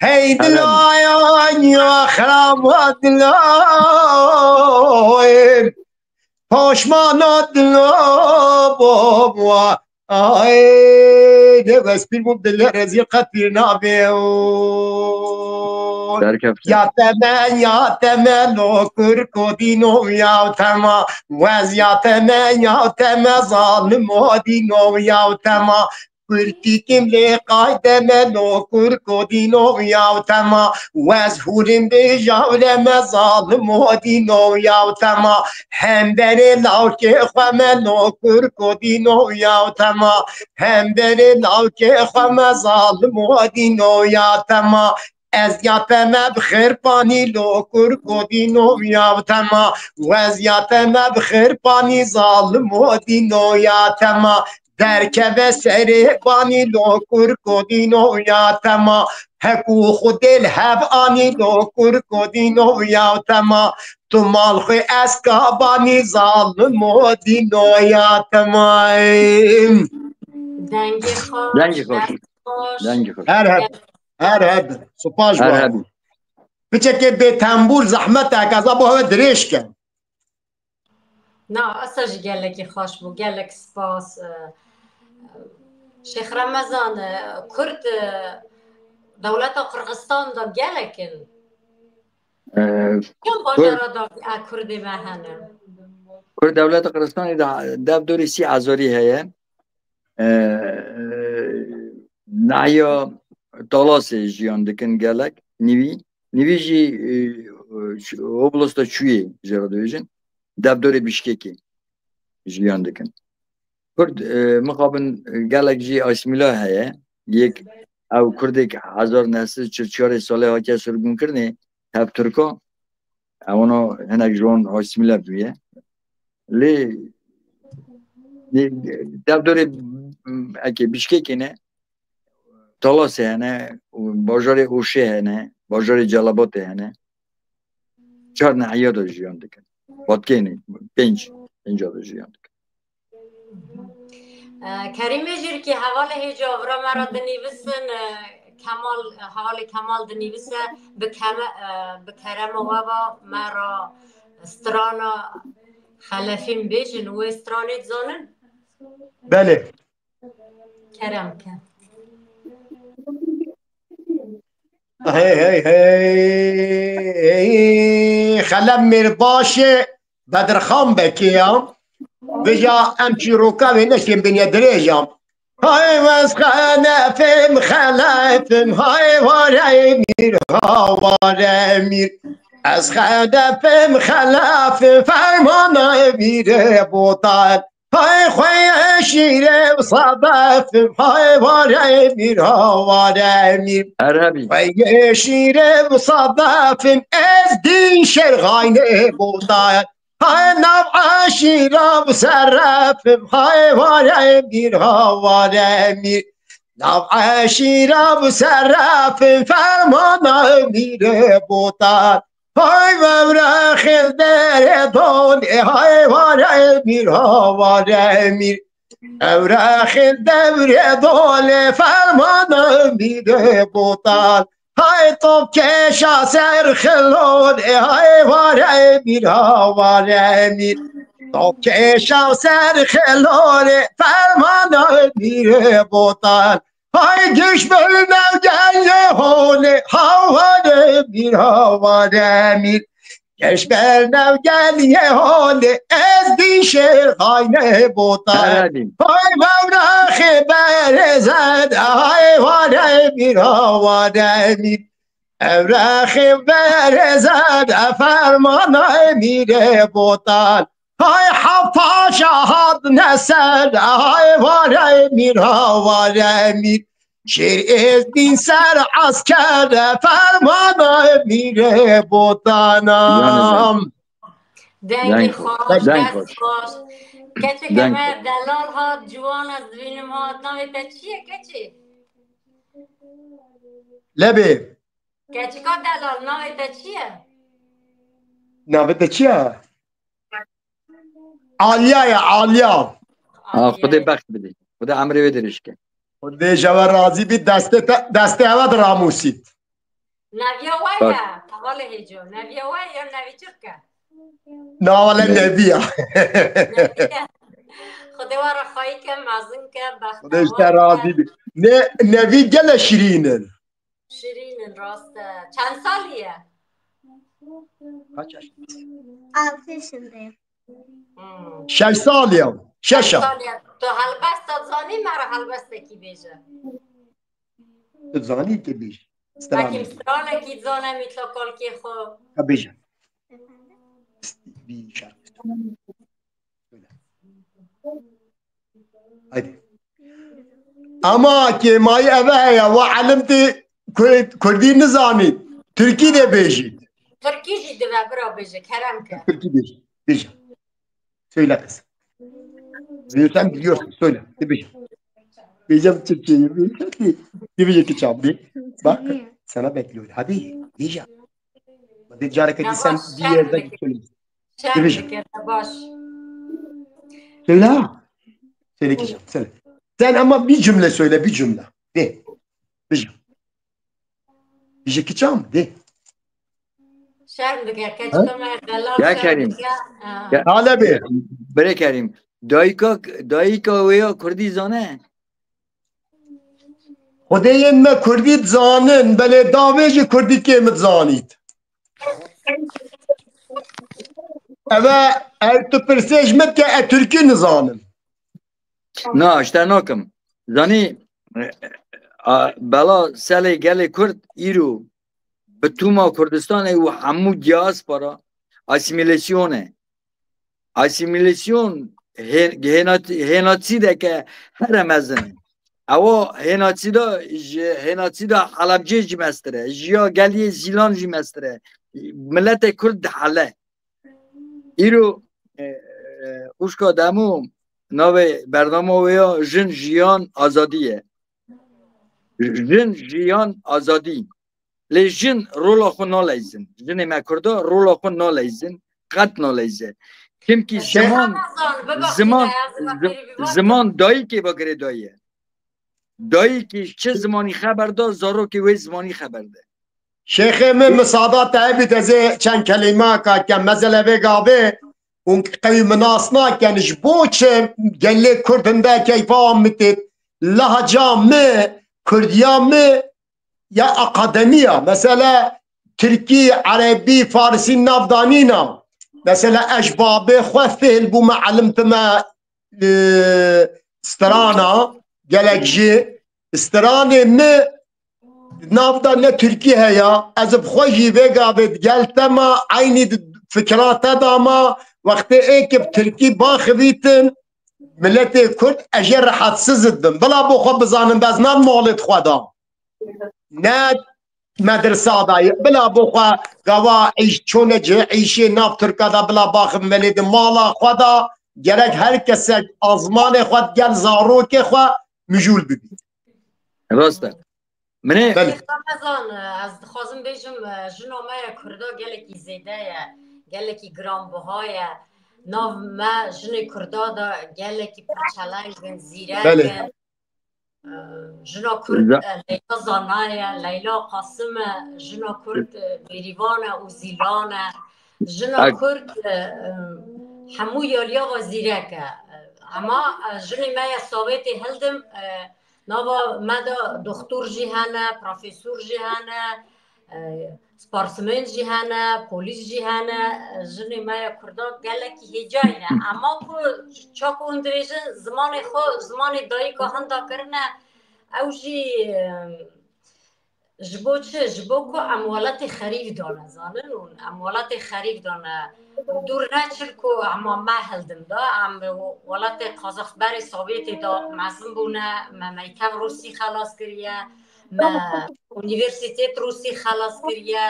Hey Helal. Dilaya, ya xiraba dilay. Paşmana dila baba. Ay, ne vespir bu dile rezil qet pir nabe o. Derkefte. Ya teme, ya teme, lo kurko dino ya tema. Wez ya teme, ya teme, zalim o dino ya tema. Kurtîkim lê qaydeme lo kurko dîno yaw tema. Wez hûrim bêjawre me zalim o dîno yaw tema. Hemberê lawkê xwe me lo kurko dîno yaw tema. Hemberê lawkê xwe me zalim o dîno ya tema. Ez ya teme bi xêrpanî lo kurko dîno yaw tema. Wez ya teme bi xêrpanî zalim o dîno ya tema. Derkeve serê banî lo kurko dîno ya tema. Hekû xudê li hev anî lo kurko dîno ya tema. Tu mal xwe eska banî zalim o dîno ya tema. Dengê xweş, Dengê xweş. dest xweş. Dengê xweş. Her heb. Her heb. Spas Her ji we. Heb. Piçekê bê tembûr zehmet e, ez a bo hewe dirêj kem. Na, esa jî gelekî xweş bû, gelek spas. E, Şêx Remezan, e, Kurd, e, dewleta Qirxistan de gelek in. E, Çend Kurd bajara de, e, Kurdê me hene? Kurd dewleta Qirxistanê de dev dorê sî hezarî heye. E, e, Nahiya Talasê jiyan dikin gelek. Nîvî, nîvî jî, e, şu-, oblosta Çûyê jê re dibêjin. Dev dorê Bişkekê jiyan dikin. Kurd, e, mixabin gelek jî asîmîla heye. Yek ew Kurdek hezar neh sed çil çarê salê hatiye sirgûnkirinê, hev Tirka, ewana hinek ji wan asîmîle bûye. Lê, lê dev dorê, eke Bişkekê ne, Talasê hene, û bajarê Uşê hene, bajarê Celabatê hene. Çar nehiya de jiyan dikin. Batkênê, pênc, pênca de jiyan dikin. E, Kerîmê Jîrkî, hevalê hêja vira me re dinîvisin, e, Kemal, hevalê Kemal dinîvise, bi keme-, e, bi kerema we ve me re strana Xelefîn bêjin, wê stranê dizanin? Belê. Kerem ke. Hey, hey, hey, hey. Xelef Mêrbaşê Bedirxan Bekê ya. Vêca em çîroka wê neşên biniye dirêj a. Hay ez xelefim, xelefim, hay warê mîr, ha warê mîr. Ez xelefim, xelefim, fermana mîrê botan. Hay xweyê şîrê sedefim, hay warê mîr, ha warê mîr. Erhebî. Xweyê şîrê sedefim, ez din şêr xaynê botan. Hay nav eşîra bi serefim, hay warê mîr, ha warê mîr. Nav eşîra bi serefim, fermana mîrê botan. Hay vevrexil derê don, e hay warê mîr, ha warê mîr. Vevrexil devrê don, e fermana mîrê botan. Hay top keşa ser xilon, e hay warê mîr, ha warê mîr. Top keşa ser xilon, e fermana mîrê botan. Hay giş ber newgel ye hole, ha warê mîr, ha warê mîr. Geş ber newgel ye hole, ez din şêr xaynê botan. Erhebî. Hay vewraxê berêzed, hay warê mîr, ha warê mîr. Evraxê berêzed, fermana mîrê botan. Hay hapa şahat neser, hay warê mîr, ha warê mîr. Şêr êzdîn ser esker, fermana mîrê botanam. Dengê Deng xweş, xweş. Deng dest xweş. Xweş. Keçeke Deng me xweş. Delal hat, ciwan ez dibînim hat. Navê te çi ye keçê? Lebê. Keçika Delal, navê te çi ye? Navê te çi ye? Aliya ye, Aliya. Ha, Aliya Xwedê ye. Bext bidê. Xwedê emrê wê dirêj ke. Xwedê ji we razî bît, destê te, destê ewe diramûsît. Neviya we Bak. Ye, hevalê hêco. Neviya we ye, nevî çirk e. Na wele Ne- Neviya. Neviya. Xwedê we re xayî ke, mezin ke, Xwedê ji te bextewar razî ke. Bî. Ne, Nevî gele şirîn in. Şirîn in, rast e. Çend salî ye? Kaç yaşındasın? Altı yaşındayım. Hmm. Şeş salî ye. Şeş Şeş a. Salî ye. Tu helbesta zanî, me re helbestekî bêje. Tu zanî ki bêj. Belkî stranekî. Stranekî zane mîtla kalkê xwe. Ha bêje. Bir şarkı. Haydi. Ama kêmayî eve heye, wa elim tê Kur-, Kurdî nizanî. Tirkî de bêjî. Tirkî jî dive bira bêje, kerem ke. Tirkî bêjî. Bêje. Söyle kız. Sen biliyorsun, söyle. De bêje. Bêje Türkçeyi. De bêje ki çabuk. Bak, sana bekliyor. Hadi, bêje. Hadi careke sen bir yerde söyle. Şer dikir, baş. Söyle ha. Söyle kızım, söyle. Sen ama bir cümle söyle, bir cümle. De. Bir cümle. Bir şey kıçam, de. Şerm dike, keçika me delal. Ya şerm Kerîm. Dike. Ha. Ya, Talebê. Bire Kerîm. Dayika, dayika wê ya Kurdî zane? Xwedê yên me Kurdî dizanin, belê davê jî Kurdî kêm dizanît. Eve ev tu pirsê ji min dike, ez Tirkî nizanim. Na, ji te nakim. Zanî, a, bela selê gelê Kurd îro bi tûma Kurdistanê û hemû diaspora asîmîlasyon e. Asîmîlasyon hê-, hênat-, hênatsîdeke here mezin e. Ewa hênatsîda ji hênatsîda Helebcê jî mestir e. Ji ya geliyê Zîlan jî mestir e. Miletê Kurd dihele. Îro, e, e, xwişka Demo navê bernama wê ya Jin, Jiyan, Azadî ye. Jin, Jiyan, Azadî. Lê jin rola xwe naleyzin. Jinê me Kurda rola xwe naleyzin. Qet naleyze. Çimkî Şêx ziman, Ramazan, bibaxî ziman, me, ez zim-, bixêrî bibaxî. Ziman dayikê ve girêdayî ye. Dayikê çi zimanî xeber da, zarokê wê zimanî xeber de. Şêxê min, misada te bît, ez ê çend kelîmaka kem. Mezele vê gavê hûn qewî min nas nakin, ji bo çi gelê Kurd hinde keyfa wan mitêt. Lehca mi, Kurdiya mi ya akademiya. Mesela Tirkî, Erebî, Farisî nav danîna. Mesela ez ji babê xwe fêl bûme, elim time, e, strana. gelek jî. Stranê min di nav de ne Tirkî heye. Ez bi xwe jî vê gavê digel te ma, eynî di fikra te de ma, wextê ê ki bi Tirkî baxivîtin, miletê Kurd, ez jê rehetsiz dibim. Bila bo xwe bizanin, ez ne malê xwe de, ne medresa de ye. Bila bo xwe gava îş çone cihê îşê nav Tirka de bila baxim melê di mala xwe de, gerek her kesek azmanê xwe digel zarokê xwe mijûl bibî. Rast e. Minê Belê. Şêx Ramazan, ez dixwazim bêjim, jina me ya Kurda gelekî zêde ye, gelekî giranbiha ye. Nav me jinê Kurda de gelekî pirçeleng in, zîrek Belê. in. Jina Kurd, Za- e, Leyla Zana ye, Leyla Qasim e, jina Kurd, e, Bêrîvan e û Zîlan e. Jina Ak- Kurd, e, e, hemû yaliya ve zîrek e. Ama, e, jinê me ya Sowêtê hildim, e, nava me de doxtor jî hene, profesor jî hene, e, sportsmen jî hene, polîs jî hene. Jinê me ya Kurda gelekî hêcayî ne. Ema ku çaku hûn dibêjin zimanê xwe, zimanê dayika hinda kirine, ew jî, e, ji bo çi? Ji bo ku em welatê xerîb dane, zanin, û em welatê xerîb dane. Dûr neçin ku ema me hildim da, em welatê Qazax-, berê Sowêtê de mezin bûne, me mektev Rûsî xelas kiriye, me unîversîtêt Rûsî xelas kiriye.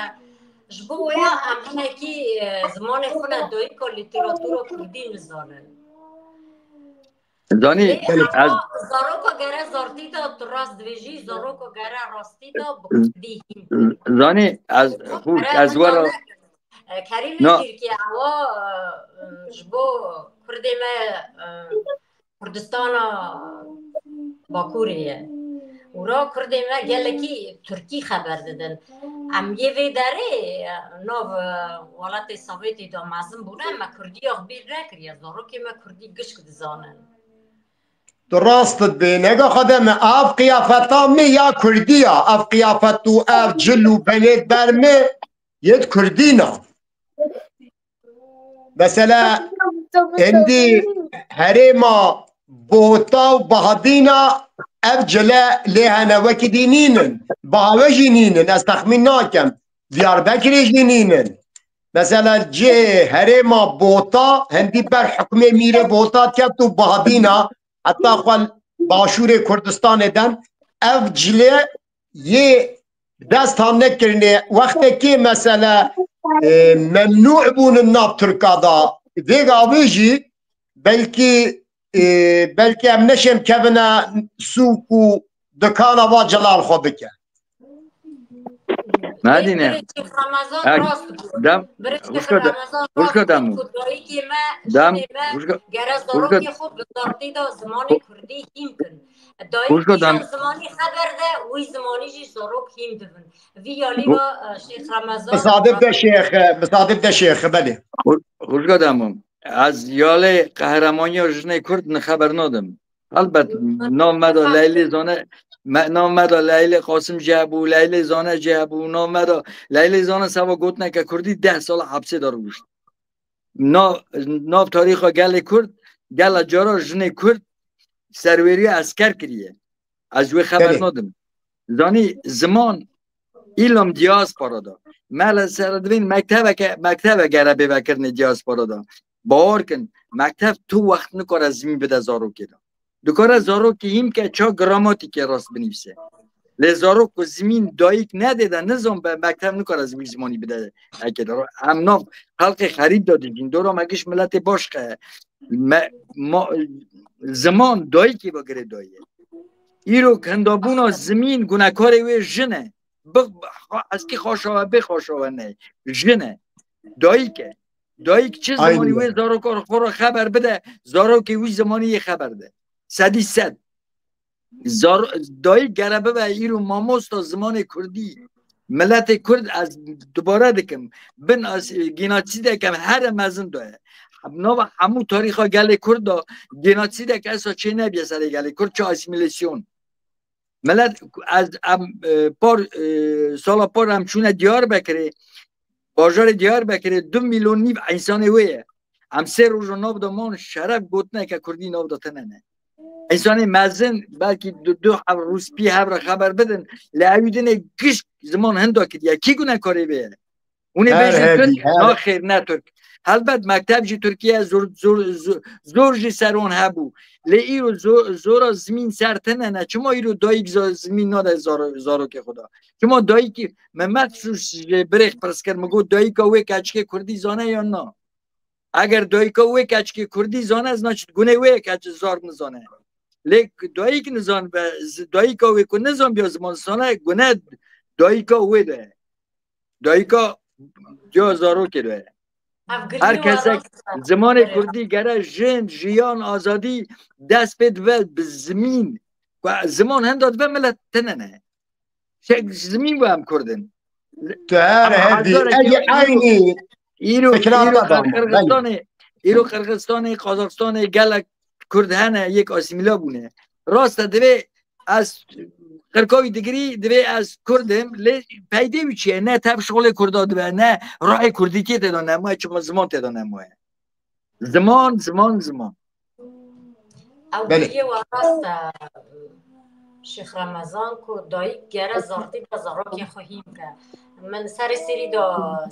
Ji bo wê ya em hinekî, e, zimanê xwe ne dayika lîteratûra kurdî nizanin. Zanî Lê ez ama zaroka gere zartî de, tu rast dibêjî, zaroka gere rastî de bi kurdî hîn. Zanî ez xû Gere ez hinda wera ne. E, Kerîmê No. Tirkiye ewa, e, ji bo Kurdê me, e, Kurdistana Bakurê ye. Û ra Kurdê me gelekî Tirkî xeber didin. Em yê vê derê, e, nav, e, welatê Sowêtê de mezin bûne, me Kurdiya xwe bîr nekiriye. Zarokê me Kurdî gişk dizanin. Tu rast dibê, nega xwe de me. Ev qiyafeta me ya Kurdî ya. Ev qiyafet û ev cil û benêt ber me yêt Kurdî ne. Mesela, êndî herêma Bota û Bahadîna ev cile lê hene, wekî dî nînin. Bahawe jî nînin, ez texmîn nakem. Diyarbekirê jî nînin. Mesela cihê herêma Bota, hindî ber hukmê mîrê Bota ket û Bahadîna, heta xwe başûrê Kurdistanê den, ev cilê yê dest han nekirinê. Wextekê mesela, e, memnû bûn in nav Tirka da. Vê gavê jî belkî, e, belkî em neşên kevine sûk û dikana va celal xwe bike. Nadîne. Birê Şêx Ramazan Ek- rast bû. Dem, Birê Şêx Xuşka de- Ramazan Xuşka rast demo. bû ku dayikê me, Dem, jinê me Xuşka- gere Xuşka- zarokê xwe bi zartî de zimanê kurdî hîn kin. Xuşka Dayikî dem- jî zimanî xeber de, wî zimanî jî zarok hîn dibin. Vî yalî ve, e, Şêx Ramazan Misadib de şêx, misadib de şêx, belê. Xuşka demom. Ez yalê qehremanîya jinê Kurd ne xeber nadim. Elbet nav me da Leylê Zane, me, nav me da Leylê Qasim jî hebû, Leylê Zane jî hebû, nav me da Leylê Zane seba gotineke Kurdî deh sala hepsê de rûşt. Nav, nav tarîxa gelê Kurd, gela cara jinê Kurd serwêriya esker kiriye. Ez wê xeber Belê. nadim. Zanî ziman îlam diaspora da. Me li ser divên mekteveke, mekteve gere bê vekirinê diaspora da. Bawer kin, mektev tu wext nikare zimîn bide zarokê de. Dikare zarokê hîn ke ça gramatîkê rast binivîse. Lê zarok ku zimîn dayik nedê de nizan be, mektev nikare zimîn zimanî bide eke de. Em nav xelqê xerîb de dijîn. Dora me giş miletê başqe. Me, ma, ziman dayikê ve girê daye. Îro hindabûna zimîn gunekarê wê jin e. Bi, bi, ez kî xaşawe, bê xaşawe ne. Jin e. Dayik e. Dayik çi zimanî Aynen. wê zarokar xwe re xeber bide, zarokê wî zimanî yê xeber de. Sedî sed. Zar, dayik gere bibe îro mamosta zimanê kurdî. Miletê Kurd, ez dubare dikim. Bin as, genocîdeke here mezin daye. Nava hemû tarîxa gelê Kurd da genocîdeke esa çê nebiye serê gelê Kurd, çi asîmîlasyon. Milet, ez, em, e, par, e, sala par em çûne Diyarbekirê, bajarê Diyarbekirê du milyon nîv însanê wê ye. Em sê roja nav de man şeref gotineke Kurdî nav de tine ne. Însanê mezin belkî du, du hev rûspî hev re xeber bidin, lê ew dinê gişt ziman hinda kiriye. Kî gunekarê vê ye? Hûn ê Her bêjin Tirk? hebî, her. Naxêr, ne Tirk. Helbet mekteb jî Tirkiye zor, zor, zor, zor jî ser wan hebû. Lê îro zo-, zora zimîn ser tine ne. Çima îro dayik za-, zimîn nade zaro-, zarokê xwe de? Çima dayikî, me Mexsûs ji birêx pirs kir, min got dayika wê keçikê kurdî zane yan na? Eger dayika wê keçikê kurdî zane, ez naçit gunê wê keçi zar nizane. Lê dayik nizan ve, z-, dayika wê ku nizan biya ziman zane, gune dayika wê de. Dayika ya zarokê de. Ev gilî Her wa kesek rast e. Zimanê Berê. Kurdî gere jin, jiyan, azadî dest pê dibe bi zimîn. Ku ziman hinda dibe milet tine ne. Şek zimîn bu em Kurd in. Tu her Ama hebî. hezarek Ege yıl- eynî Îro, Fikra îro te dam, Qirgistanê, îro Qirgistanê, Qazaxstanê gelek Kurd hene yek asîmîla bûne. Rast e, divê ez qirkawî digirî, divê ez Kurd im, lê peydê wî çi ye? Ne tev şolê Kurda dibe, ne ruhê Kurdîtiyê tê de nemaye, çima ziman tê de nemaye. Ziman, ziman, ziman. Ew Belê. giliyê we rast e Şêx Remezan ku dayik gere zartî be zarokê xwe hîn ke. Min serê serî de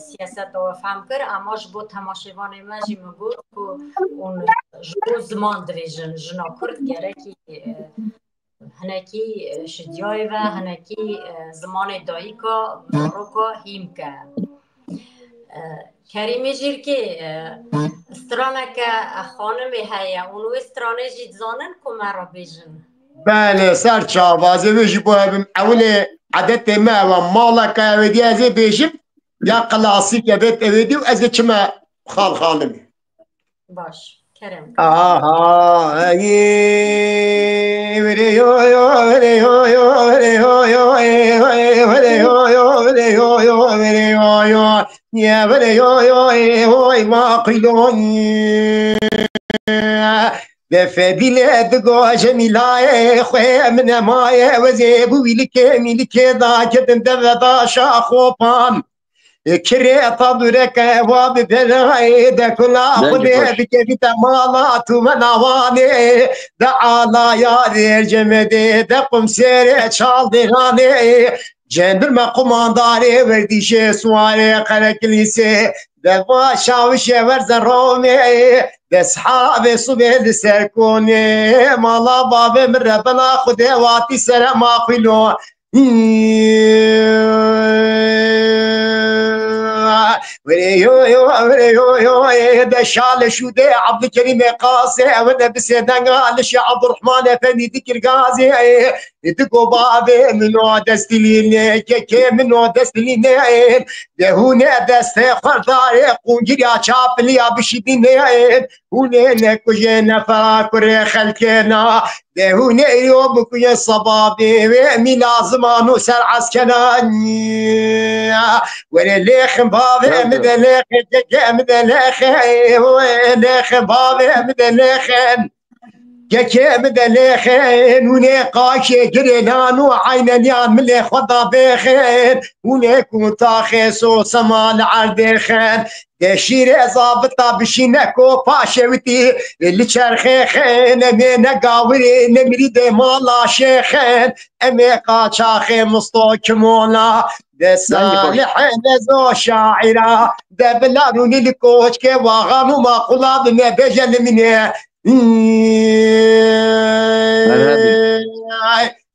siyaseta we fehm kir, ema ji bo temaşevanê me jî min got ku hûn ji bo ziman divêjin, jina Kurd gerekî e, hinekî e, şidiyayê ve, hinekî e, zimanê dayika, zaroka hîn ke. E, Kerîmê Jîrkê, e, straneke xanimê heye, hûn wê stranê jî dizanin ku me re bêjin. Belê, ser çava, ez ê wê ji bo hebim. Ewilê edetê me ew e, maleke ew ê dî ez ê bêjim, ya klasîk e, bêt ew ê dî û ez ê çime xal xanimê. Baş, kerem. Aha, ye, vere yo yo, vere yo yo, vere yo yo, e, vere yo yo, vere yo yo, vere yo yo, ye, vere yo yo, e, oy, ma qilo, ye. De fedîle digo Cemîlayê xwe min emaye, wezê bu wîlikê mîlikê da kedin de veda şaxopan. Kirê ta dureke wa bi berayê de kula Dengê xwedê xweş. Bikevîte mala tu me nawanê de ala yarê cemedê de qumsêrê çal dêranê. Cendir me qumandarê werdîşê suwarê qerekilîsê de va şawişê werze romê de sihabê subê li ser konê mala bavê min re bela xwedê watî sere ma xwîlo. Were yo yo, were yo yo, e, de şale şûdê Abdülkerimê Qasê, ew ne bisê denga lişê Abdurrahman Efendî dikir gazê, e, digo bavê min o destilînê, kekê min o destilînê, de hûne destê xwerdarê qungirya çapiliya bişidînê, hûnê nekujê nefa kurê xelkê na, de hûnê yo bikujê sebabê wê mîla ziman û ser eskeran. Were lêxin bavê min de lêxin, kekê min de lêxin, wê lêxin bavê min de lêxin. Kekê min de lêxin, hûnê qaşê girê nan û eyneliyan milê xwe da bêxin, hûnê ku taxê so sema li erdê xin. De şîrê zabita bişîne ko paşê witî, li çerxê xin, em ê ne gawirê, ne mirîdê mala şêxin, em ê qaçaxê misto kimona. De Salihê nezo şaîra, de bila rûnî li koçkê waxan û maqula bi me bêje li min ê.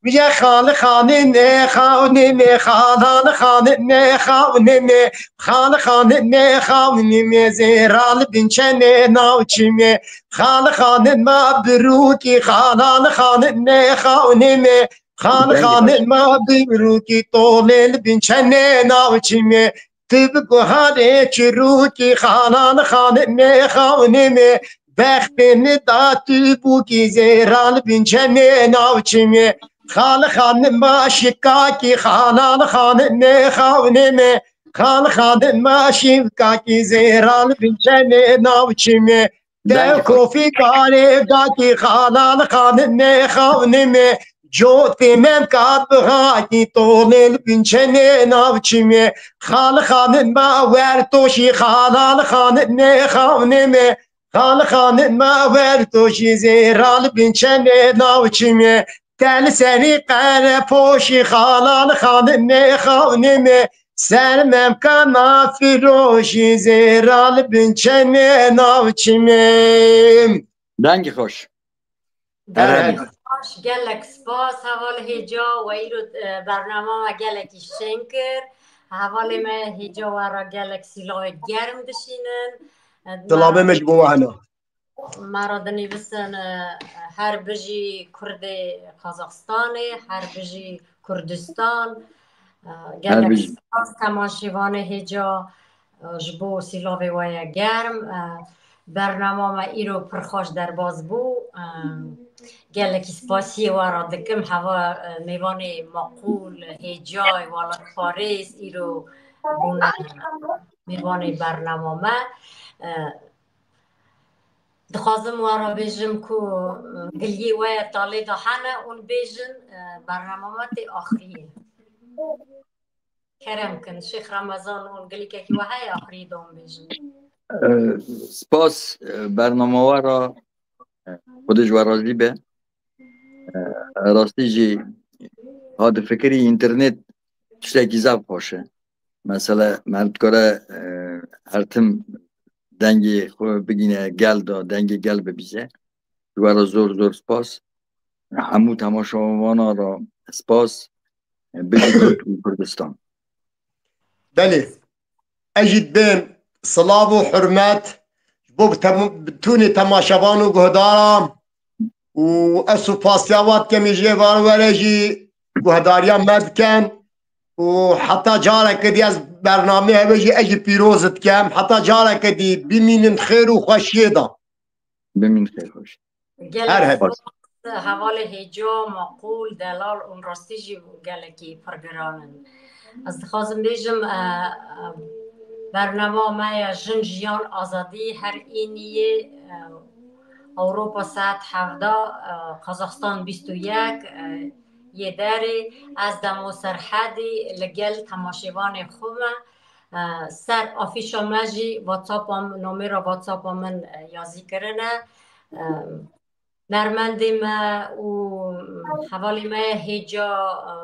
Bije xali xanimê, xanimê, xalan xanimê, xanimê, xali xanimê, xanimê, zêra li bin çenê navçimê. Xali xanima birûkî, xalan xanimê, xanimê, xali xanima birûkî, tolê li bin çenê navçimê. Tu bi guharê çirûkî, xalan xanimê, xanimê, bextê min da tu bûkî, zêra li bin çenê navçimê. Xali xanima şikakî, xalan xanimê, xanimê, xali xanima şikakî, zêra li bin çenê navçimê. Te kofî karê gakî, xalan xanimê, xanimê, cotê memkat bixakî, tolê li bin çenê navçimê. Xali xanima wertoşî, xalan xanimê, xanimê, Xal xanime wer to jî zêra li bin çemê nav çimê. Te li serî qere poşî xalal xanimê xanimê. Ser memkana firoşî zêra li bin çemê nav çimê. Dengî xweş. Her Dengê hemî. Xweş, gelek spas heval hêca we îro, e, bernama me gelekî şên kir. Hevalê me hêca we re gelek sîlavê germ dişînin. E, Silavê me me ji bo we hene. Me re dinivîsin, e, her bijî Kurdê Kazaxstanê, her bijî Kurdistan. E, Her gelek bijî. Spas temaşevanê hêca, e, ji bo sîlavê we ye germ. E, bernama me îro pir xweş derbas bû. E, gelekî spasiyê we re dikim. Heva, e, mêvanê maqûl, hêcayê, welatparêz îro bûne mêvanê bernama me. E, Dixwazim we re bêjim ku, e, giliyê we ya talê de hene û bêjin, e, bernama me tê axiriyê. Kerem kin, Şêx Remezan û gilîkekî we heye axiriyê de hûn bêjin. E, spas, e, bernama we re, e, Xwedê ji we razî be. E, rastî jî ha difikirî înternet tiştekî zaf xweş e. Mesela, meriv dikare, e, her tim dengê xwe bigîne gel de, dengê gel bibîze. Ji we re zor, zor spas. Hemû temaşevana re spas. Bijî Kurd û Kurdistan. Belê. Ez jî dibêm silav û hurmet ji bo tem-, bitûnê temaşevan û guhdaran. Û ez supasiya we dikem, ê jê van were jî guhdariya me dikin. Û heta careke dî ez bernameyê hev e jî ez jî pîroz dikem. Heta careke dî bimînin xêr û xweşiyê de. Bimîn xêr xweş. Gelek Her heb. spas, hevalê hêca, maqûl, delal û rastî jî gelekî pir giran in. Ez dixwazim bêjim, e, e, bernama me ya Jin Jiyan Azadî her îniyê, e, Ewropa saet hevda, e, Kazaxstan bîst û yek, e, yê derê, ez Demo Serhedî li gel temaşevanê xwe me. E, ser afîşa me jî WhatsApp-a min, nomêra WhatsApp-a min, e, yazî kirine. E, nermendê me û hevalê me hêca, e,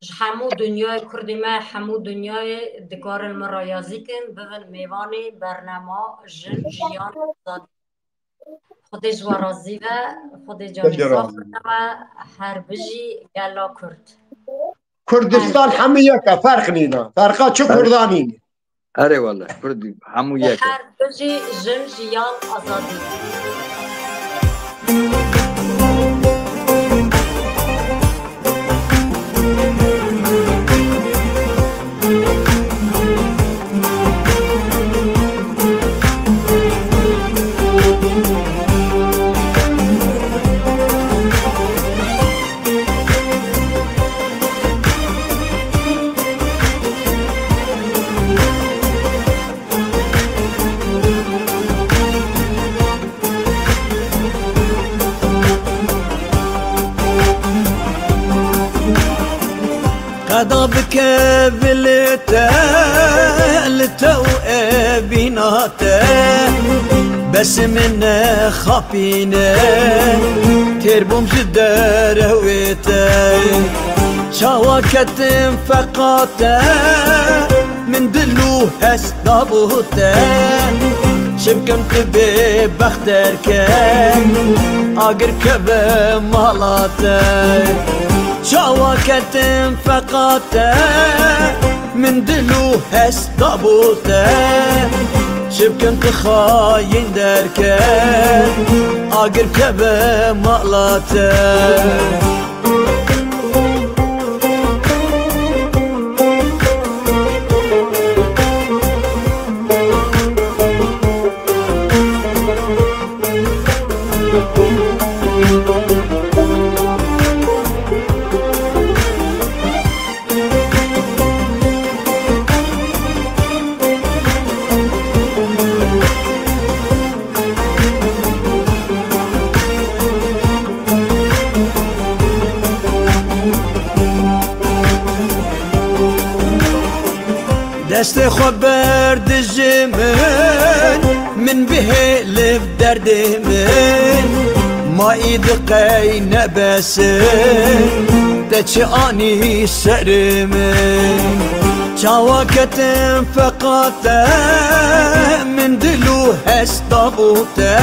ji hemû dinyayê, Kurdê me hemû dinyayê dikarin min re yazî kin, bibin mêvanê bernama Jin Jiyan Azadî. Xwedê ji we razî be, Xwedê canê Xwedê sax razî be. Bike we, her bijî gela Kurd. Kurdistan hemû yek e, ferq nîne. Ferqa çi Kurdan nîne. Erê wele, Kurd hemû yek e. Her bijî Jin Jiyan Azadî. Qeda bike vilê te, li te û evîna te. Bes min nexapîne, têr bûm ji derewê te. Çawa ketim feqa te, min dil û hest dabû te. Çi bikim tu bêbext derke, agir keve mala te. Çawa ketim feqa te, min dil û hest dabû te. Çi bikim tu xayîn derke, agir keve mala te. Ez tê xwe berdijimin, min bihêliv derdê min. Ma îdi qey nebes in, te çi anî serê min? Çawa ketim feqate, min dil û hesta bû te.